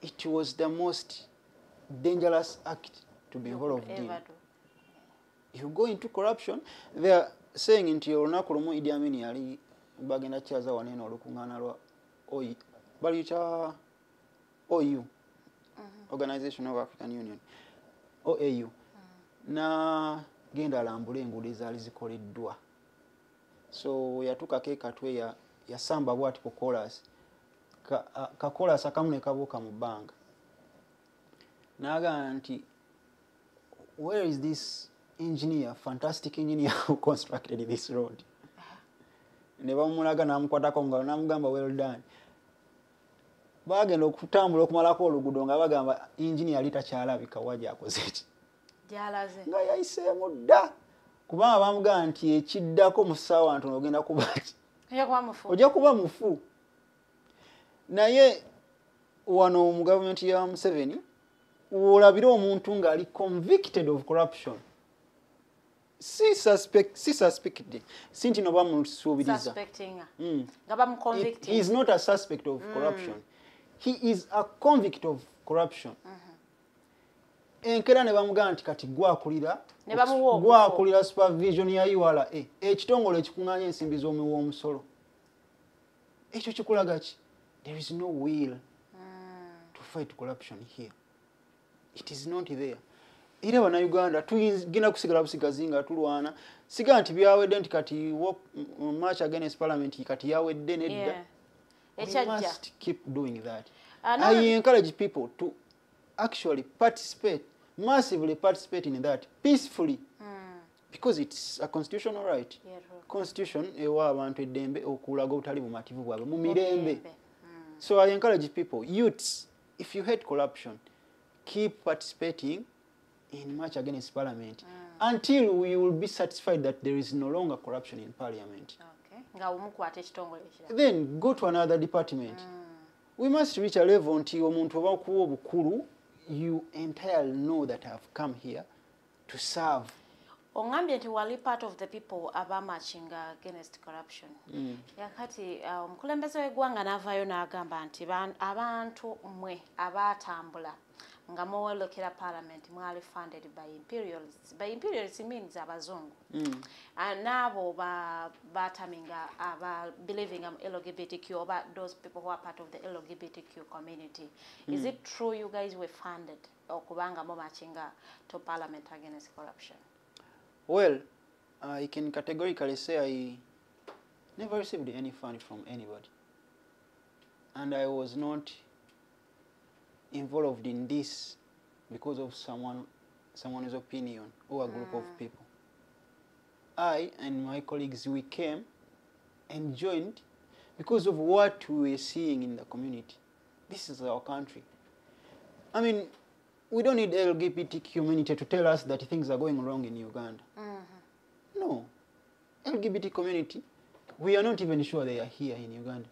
it was the most dangerous act to be You could involved in. Ever do. You go into corruption, they are saying nti olunaku lumu Idi Amin yali bagenda kyaza wano eno olukuŋŋaana lwa OU, baluyita OU, Organization of African Union, OAU, n'agenda alambule enguudo ezaali zikoleddwa. So yatuukako e Katwe, yasamba bwati ku koolaasi, kakoolaasi akamu ne kabuuka mu bbanga, n'agamba nti, "Where is this engineer, fantastic engineer who constructed this road?" Ne bamulaga, n'amukwatako ngalo, n'amugamba, "Well done." Bagenda okutambula okumalako oluguudo nga bagamba engineer yali takyalabika wa gyakoze ki. Gyalaze. Nga yayiseemu dda, kubanga bamugamba nti ekiddako mu ssaawa ntono ogenda kuba ki? Ojja kuba mufu. Ojja kuba mufu. Naye wano mu gavumenti ya Museveni, olabire omuntu ng'ali convicted of corruption, si suspect, si suspected, si nti no bamusuubiriza. Suspecting. Nga bamuconvicting. He is not a suspect of corruption, he is a convict of corruption. Enkeera ne bamugamba nti kati gwakulira Ne bamuwa ogufo. Gwakulira supervision ya URA, ekitongole ekikuŋŋaanya ensimbi z'omuwa omusolo. Ekyo kikulaga ki? There is no will to fight corruption here. It is not there. Era Bannayuganda tugenda kusigala busigazi nga tulwana. Siga nti byawedde nti kati march against parliament kati yawedde, nedda. We Ekyajja. Must keep doing that. No, I encourage people to actually participate, massively participate in that peacefully, because it's a constitutional right. Yeah, true. Constitution ewa abantu eddembe okulaga obutali bumativu bwabwe mu mirembe. Mirembe. So I encourage people, youths, if you hate corruption, keep participating in march against parliament until we will be satisfied that there is no longer corruption in parliament. Okay. Nga omukwata ekitongole ekirala. Then go to another department. We must reach a level nti omuntu oba okuwa obukulu, you entirely know that I've come here to serve. Oŋŋambye nti wali part of the people abamarchinga against corruption. Yakati omukulembeze w'eggwanga n'avaayo n'agamba nti abantu mmwe abaatambula Nga mwolekera parliament mwali funded by imperialists. By imperialists means abazungu. N'abo bataminga aba believing in LGBTQ oba those people who are part of the LGBTQ community. Is it true you guys were funded okubanga mumarchinga to parliament against corruption? Well, I can categorically say I never received any fund from anybody. And I was not involved in this because of someone's opinion or a group of people. I and my colleagues, we came and joined because of what we were seeing in the community. This is our country. I mean, we don't need LGBT community to tell us that things are going wrong in Uganda. No. LGBT community, we are not even sure they are here in Uganda.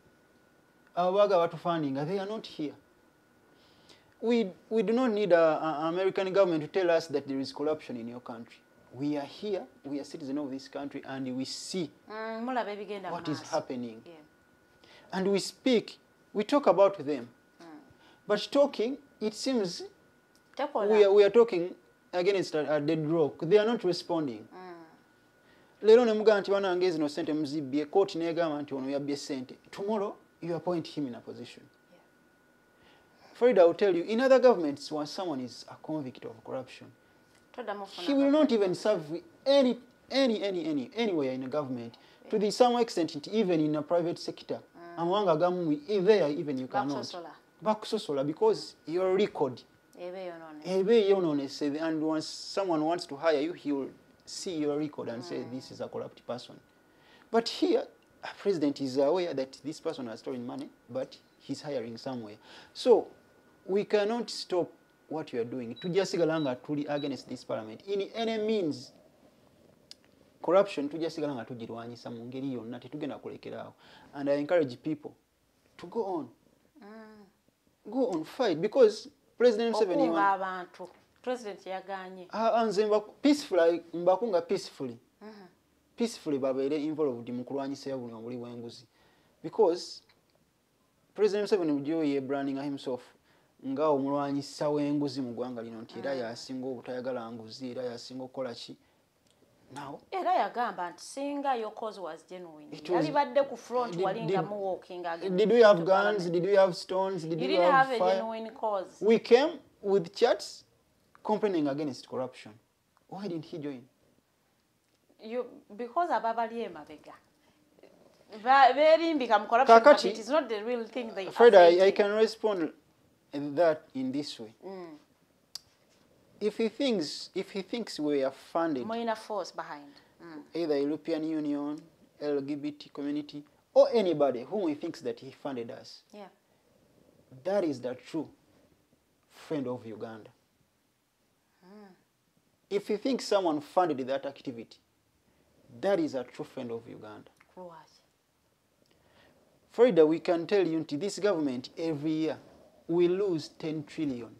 Abaga batufunding, they are not here. We do not need an American government to tell us that there is corruption in your country. We are here, we are citizens of this country, and we see what is happening. Yeah. And we speak, we talk about them. But talking, it seems we are talking against a dead rock. They are not responding. Leero ne mugamba nti banange zino ssente muzibbye, kooti n'egamba nti ono yabbye ssente. Tomorrow, you appoint him in a position. Farida will tell you, in other governments, when someone is a convict of corruption, he will not even serve anywhere in a government. To the some extent, even in a private sector, amawanga agamu, there even you cannot. Bakusosola, because your record, and once someone wants to hire you, he will see your record and say this is a corrupt person. But here, a president is aware that this person has stolen money, but he's hiring somewhere. So we cannot stop what you are doing. Tujja nga tuli against this parliament. In any means, corruption tujja nga tugirwanyisa mu ngeri yonna, tetugenda kulekeraawo. And I encourage people to go on. Go on, fight, because President Museveni... abantu. President yaganye. Nze peacefully, mbakunga peacefully. Peacefully babeere involved mu kulwanyisa buli obuli bw'enguzi. Because President Museveni bulijjo ye branding himself nga omulwanyisa w'enguzi mu ggwanga lino nti era yasinga obutayagala nguzi, era yasinga okukola ki. Now, era yagamba nti singa your cause was genuine, yalibadde ku front walinga mu walking again. Did we have guns? Did we have stones? Did we have have a genuine cause? We came with chats complaining against corruption. Why didn't he join? You, because ababali emabega berimbika mu corruption, but it is not the real thing they Fred, I can respond that in this way. If he thinks we are funded, minor force behind, either European Union, LGBT community, or anybody whom he thinks that he funded us, yeah, that is the true friend of Uganda. If he thinks someone funded that activity, that is a true friend of Uganda. Farida, we can tell you this government every year we lose 10 trillion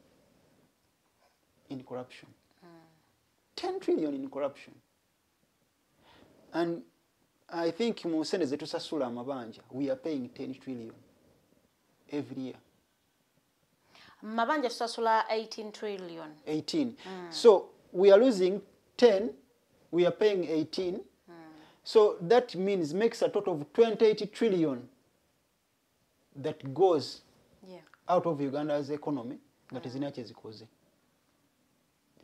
in corruption. 10 trillion in corruption. And I think mu sente zetusasula amabanja, we are paying 10 trillion every year. Mabanja tusasula 18 trillion. 18. So we are losing 10, we are paying 18. So that means makes a total of 28 trillion that goes out of Uganda's economy. That is in zikoze.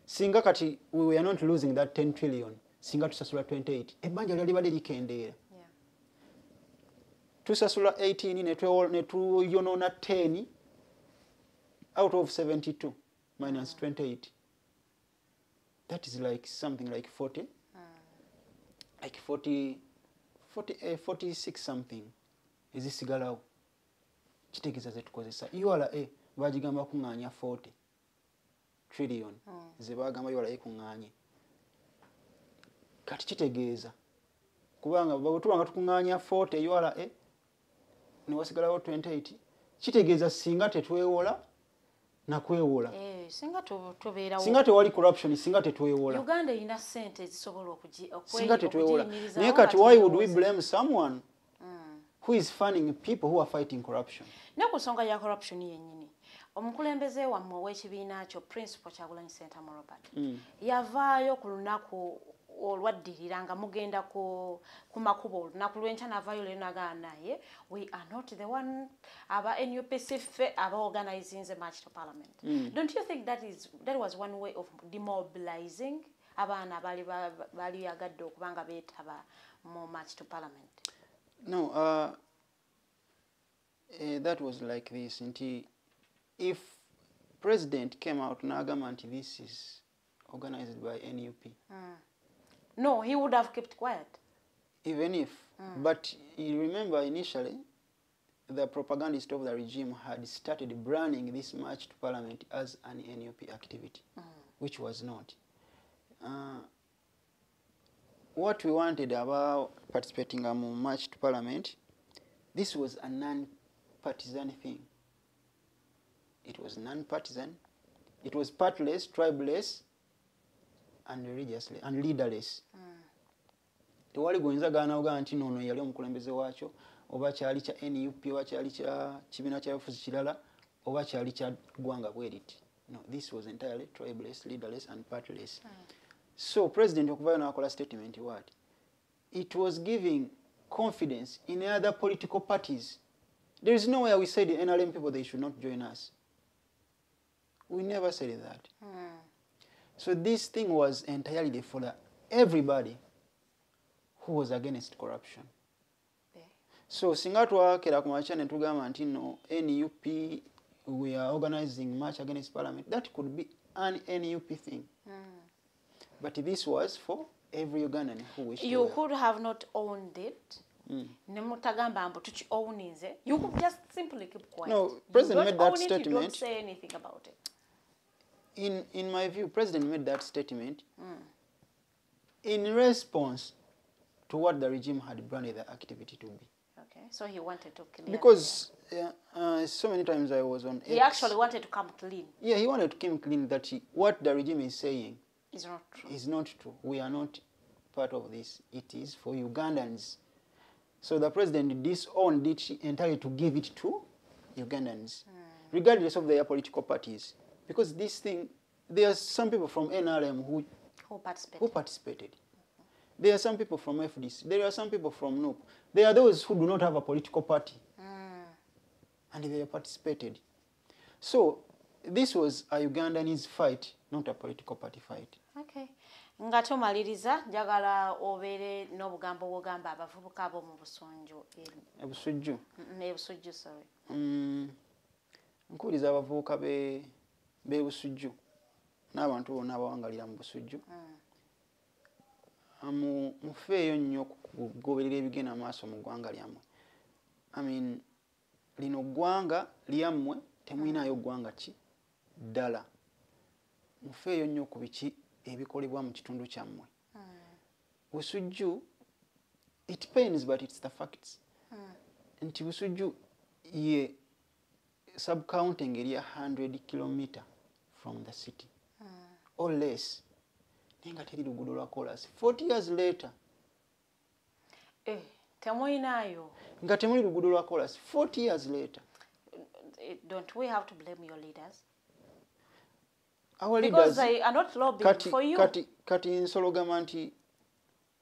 Singa kati we are not losing that 10 trillion. Singa tusasula 28. Ebbanja lyalibadde likendeera. Tusasula 18 ne tuyonoona 10 out of 72 minus 28. That is like something like 40. Like 40, 46 something. Ezisigalawo. Kitegeeza ze tukozesa. URA bagigamba kuŋŋaanya 40 trillion. Ze bagamba URA kuŋŋaanye. Kati kitegeeza kubanga bwe tuba nga tukuŋŋaanya 40 URA ne wasigalawo 28, kitegeeza singa tetwewola na kwewola. Singa tubeerawo. Singa tewali corruption, singa tetwewola. Uganda erina ssente ezisobola singa tetwewola. Naye kati why would we blame someone who is funding people who are fighting corruption? Ne ku nsonga ya corruption yennyini, Omukulembeze wammwe ow'ekibiina kyo, Principal Kyagulanyi Ssentamu Robert, yavaayo ku lunaku olwaddirira nga mugenda ku makubo olunaku lw'enkya, n'avaayo leero n'agamba, naye we are not the one, aba NUP si ffe aba organizinze march to parliament. Don't you think that was one way of demobilizing abaana abaali baali yagadde okuba nga beetaba mu march to parliament? No, that was like this, nti if president came out n'agamba nti this is organized by NUP, No, he would have kept quiet. Even if, but you remember initially the propagandist of the regime had started branding this march to parliament as an NUP activity, which was not. What we wanted about participating in march to parliament, this was a non-partisan thing. It was non-partisan. It was partyless, tribeless, and religiously and leaderless. Tewali gwoyinza gaana ogamba nti noono yali omukulembeze waakyo, oba kyali kya NUP, oba kyali kya kibiina kya bufuzi kirala, oba kyali kya ggwanga bwe riti. No, this was entirely tribeless, leaderless and partyless. So president okuvayo n'akola statement, what it was giving confidence in other political parties. There is nowhere we said the NRM people, they should not join us. We never said that. So this thing was entirely for everybody who was against corruption. So singa twakera ku makya ne tugamba nti no, NUP, we are organizing march against parliament, that could be an NUP thing. But this was for every Ugandan who wished to You wear. Could have not owned it, ne mutagamba mbu tuki owninze. You could just simply keep quiet. No, You President don't made that own it, you don't statement. Say anything about it. In my view, President made that statement in response to what the regime had branded the activity to be. Okay, so he wanted to clear Because so many times I was on He X. actually wanted to come clean. Yeah, he wanted to come clean that what the regime is saying Is not true. Is not true. We are not part of this. It is for Ugandans. So the president disowned it entirely to give it to Ugandans, regardless of their political parties. Because this thing, there are some people from NRM Who participated. Who participated. There are some people from FDC. There are some people from NUP. There are those who do not have a political party. And they participated. So this was a Ugandanese fight, not a political party fight. Okay, nga tomaliriza, njagala obeere n'obugambo bw'ogamba abavubuka abo mu Busunju Ebusujju. Ebusujju, sorry. Nkuwuliza abavubuka b'e Busujju n'abantu bonna abawangalira mu Busujju. Mufeeyo nnyo ku kugoberera ebigenda maaso mu ggwanga lyammwe. I mean, lino ggwanga lyammwe, temulinayo ggwanga ki ddala. Mufeeyo nnyo ku biki ebikolebwa mu kitundu kyammwe. Busujju, it pains but it's the facts, nti Busujju ye subcounty ngeri ya 100 kilometer from the city or less, naye nga teri luguudo lwa kolas 40 years later. Eh, temulinayo. Nga temuli luguudo lwa kolas 40 years later. Don't we have to blame your leaders? Our Because leaders, they are not lobbying kati, for you. Kati nsologamba nti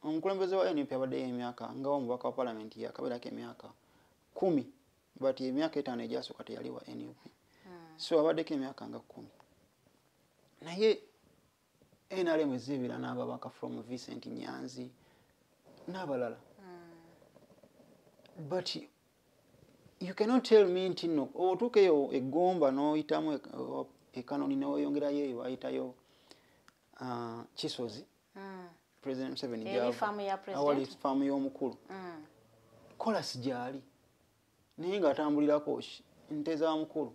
omukulembeze wa NUP abaddeyo emyaka nga omubaka wa palamenti yakabeerako emyaka 10, but emyaka 5 egyasooka teyali wa NUP. So abaddeko emyaka nga 10, naye NRM eziibira n'ababaka from Vincent Nyanzi n'abalala. But you cannot tell me nti nno otuuka eyo egomba n'oyitamu ekanoni neweyongerayo eyo bayitayo Kisozi, President Museveni Eri gy'ava. faamu ya president. Awali faamu y'omukulu, kolasi gyali, naye ng'atambulirako ki nte za mukulu.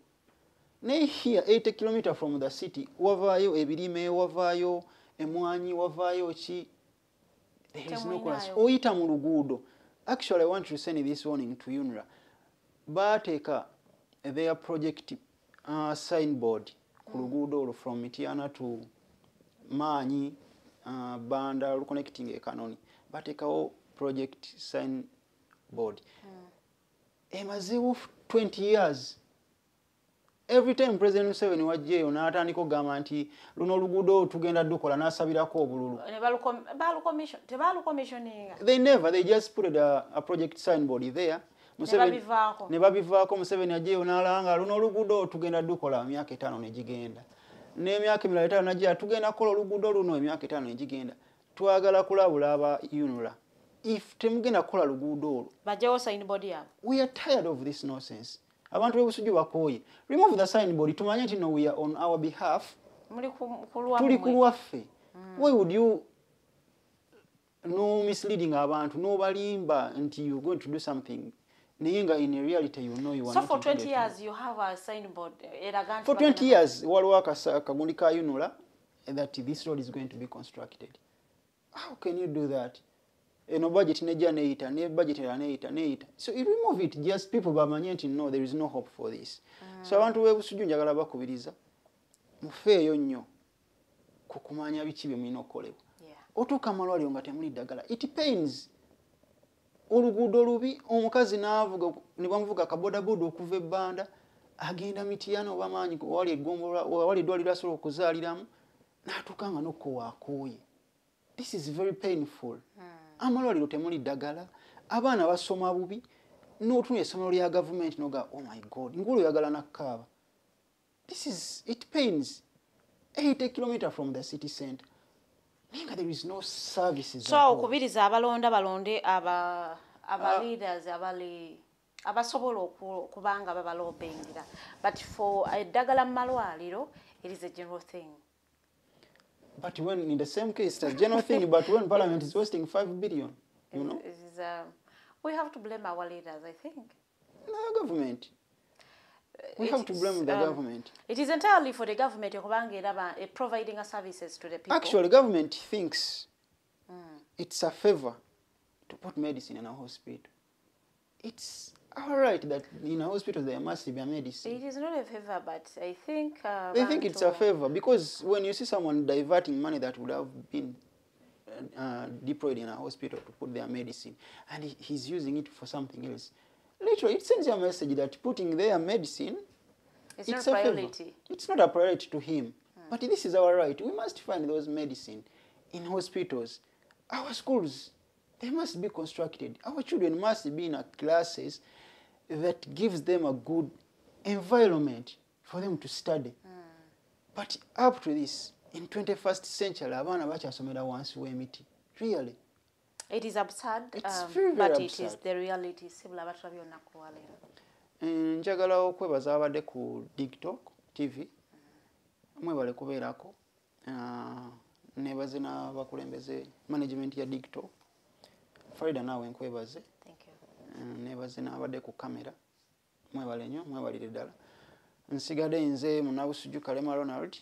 Naye here 80 km from the city wavaayo ebirime, wavaayo emwanyi, wavaayo ki. There is no kolas. Temulinayo. Oyita mu luguudo. Actually, I want to send this warning to UNRA. Baateeka their project signboard ku luguudo olwo from Mityana to Maanyi, Banda connecting ekanoni. Bateekawo project signboard, emazeewo 20 years. Every time President Museveni wajjeyo n'atandika okugamba nti luno oluguudo tugenda dukola, n'asabirako obululu. They never, they just put a project signboard there. Ne babivaako. Museveni ajjeyo n'alanga luno oluguudo tugenda dukola, emyaka 5 ne gigenda, n'emyaka emirala 5 najja tugenda kukola oluguudo luno, emyaka 5 ne gigenda. Twagala kulabula aba UNRA, if temugenda kukola luguudo olwo, bajjewo signboard yaabwe. We are tired of this nonsense. Abantu b'Ebusujju bakooye. Remove the signboard, tumanye nti no, we are on our behalf, tuli ku lwaffe. Why would you no misleading abantu n'obalimba nti you going to do something, naye nga in reality you know you are So not for 20 intended to. Years you have a signboard eraga nti For 20 years waliwo akagundi ka UNRA that this road is going to be constructed. How can you do that? Eno budget nejja neyita, ne budget era neyita neyita. So you remove it, just people bamanye nti no, there is no hope for this. So abantu b'Ebusujju njagala bakubiriza, mufeeyo nnyo ku kumanya biki bye mulina okukolebwa. Otuuka amalwaliro nga temuli ddagala, it pains. Oluguudo lubi, omukazi n'avuga ne bamuvuga akabodaboda okuva ebbanda agenda Mityana oba maanyi wali eggombolola wali eddwaliro asobola okuzaaliramu, n'atuuka nga nokkowa akooye. This is very painful. Amalwaliro temuli ddagala, abaana basoma bubi, n'otunula essomero lya gavumenti noga, oh my God, ngulu oyagala nakkaaba. This is, it pains. 80 kilometer from the city center, naye nga there is no services So at all. Okubiriza abalonda balonde aba leaders abali abasobola okubanga babalobingira, but for eddagala mu malwaliro, it is a general thing. But when in the same case, it's a general thing, but when parliament is wasting 5 billion, you know, It is, we have to blame our leaders, I think. The government. We It have to is, blame the government. It is entirely for the government okubanga eraba providing a services to the people. Actually, government thinks it's a favor to put medicine in a hospital. It's all right that in a hospital there must be a medicine. It is not a favor, but I think They think it's a bantu- favor because when you see someone diverting money that would have been deployed in a hospital to put their medicine, and he's using it for something else, literally it sends you a message that putting their medicine, It's not a favor. priority. It's not a priority to him. But this is our right. We must find those medicine in hospitals. Our schools, they must be constructed. Our children must be in a classes that gives them a good environment for them to study. But up to this, in 21st century, abaana bakyasomera wansi w'emiti. Really? It is absurd, It's very, very but it is absurd. the reality. Sibula abatulabye olunaku lwaleero. Njagala okwebaza abadde ku TikTok TV, mwebale kubeerako. Nebaze n'abakulembeze, management ya TikTok. Farida, naawe nkwebaze. Thank you. Nebaze n'abadde ku kamera, mwebale nnyo, mwebalire ddala. Nsigadde nze Munabusujju Kalema Ronald,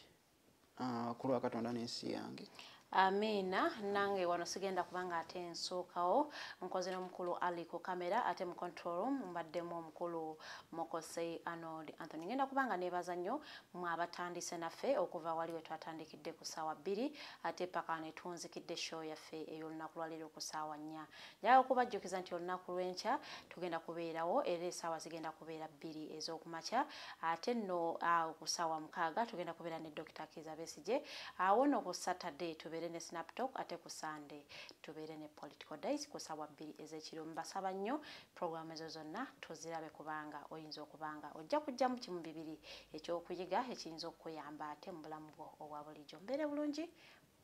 ku lwa Katonda n'ensi yange. Amiina. Nange wano sigenda kubanga ate nsookawo nkoze n'omukulu Ali ku kamera, ate mu control room mbaddemu omukulu Mokosei Arnold Anthony. Ngenda kubanga neebaza nnyo mwe abatandise naffe okuva wali we twatandikidde ku ssaawa 2 ate paka ne tunzikidde show yaffe ey'olunaku lwaleero ku ssaawa 4. Njagala okubajjukiza nti olunaku lw'enkya tugenda kubeerawo era essaawa zigenda kubeera 2 ez'okumakya, ate nno awo ku ssaawa 6 tugenda kubeera ne Dr. Kiza Besigye. Awo nno ku Saturday tubeere ne Snaptalk, ate ku Sunday tubeere ne Political Dice ku ssaawa 2 ez'ekiro. Mbasaba nnyo programu ezo zonna tuzirabe, kubanga oyinza okubanga ojja kujjamu kimu bibiri ekyokuyiga ekiyinza okukuyamba ate mu bulamu bwo obwa bulijjo. Mbeere bulungi,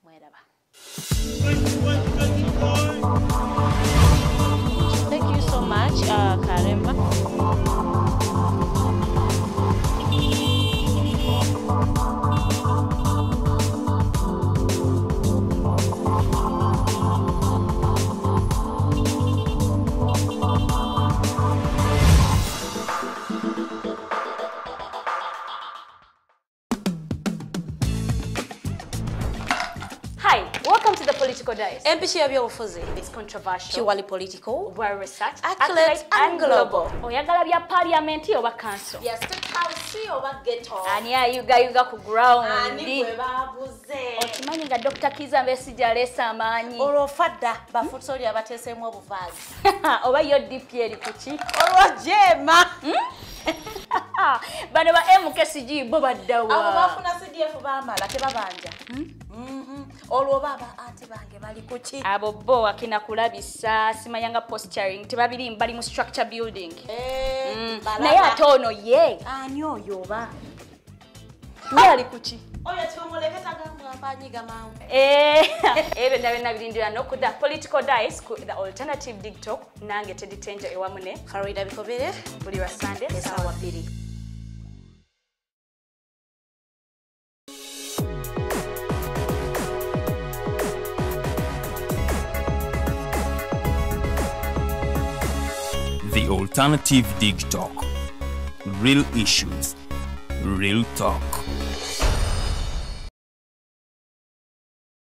mweraba. Thank you so much, Karema. Hi, welcome to the Political Dice. Empishi y'ebyobufuzi. It's controversial, purely political, well researched, accurate and global. Oyagala bya parliament oba council? Ya State House oba ghetto? Ani ayugayuga ku ground? Ani gwe babuze? Okimanyi nga Dr. Kiza Besigye aleese amaanyi? Olwo fadda bafutsoli abateeseemu obuvaazi. Oba yo DP eri ku ki? Olwo jeema. Bano ba MKCG bo baddawa. Abo bafuna CDF bamala tebabanja. Olwo baba anti bange bali kuki. Abo bo akina kulabisa simanyanga posturing tebabiri bali mu structure building. Naye ate ono ye. Ani oyo oba? Ye ali kuki? Oyo tumuleke tagambwa mpanyiga mangu. Ebyo nabyo nabirindira n'okudda Political Dice ku The Alternative Dig Talk nange Teddy Tenjo ewamune Farida Bikobere buli wa Sunday essaawa 2. The Alternative Dig Talk. Real issues, real talk.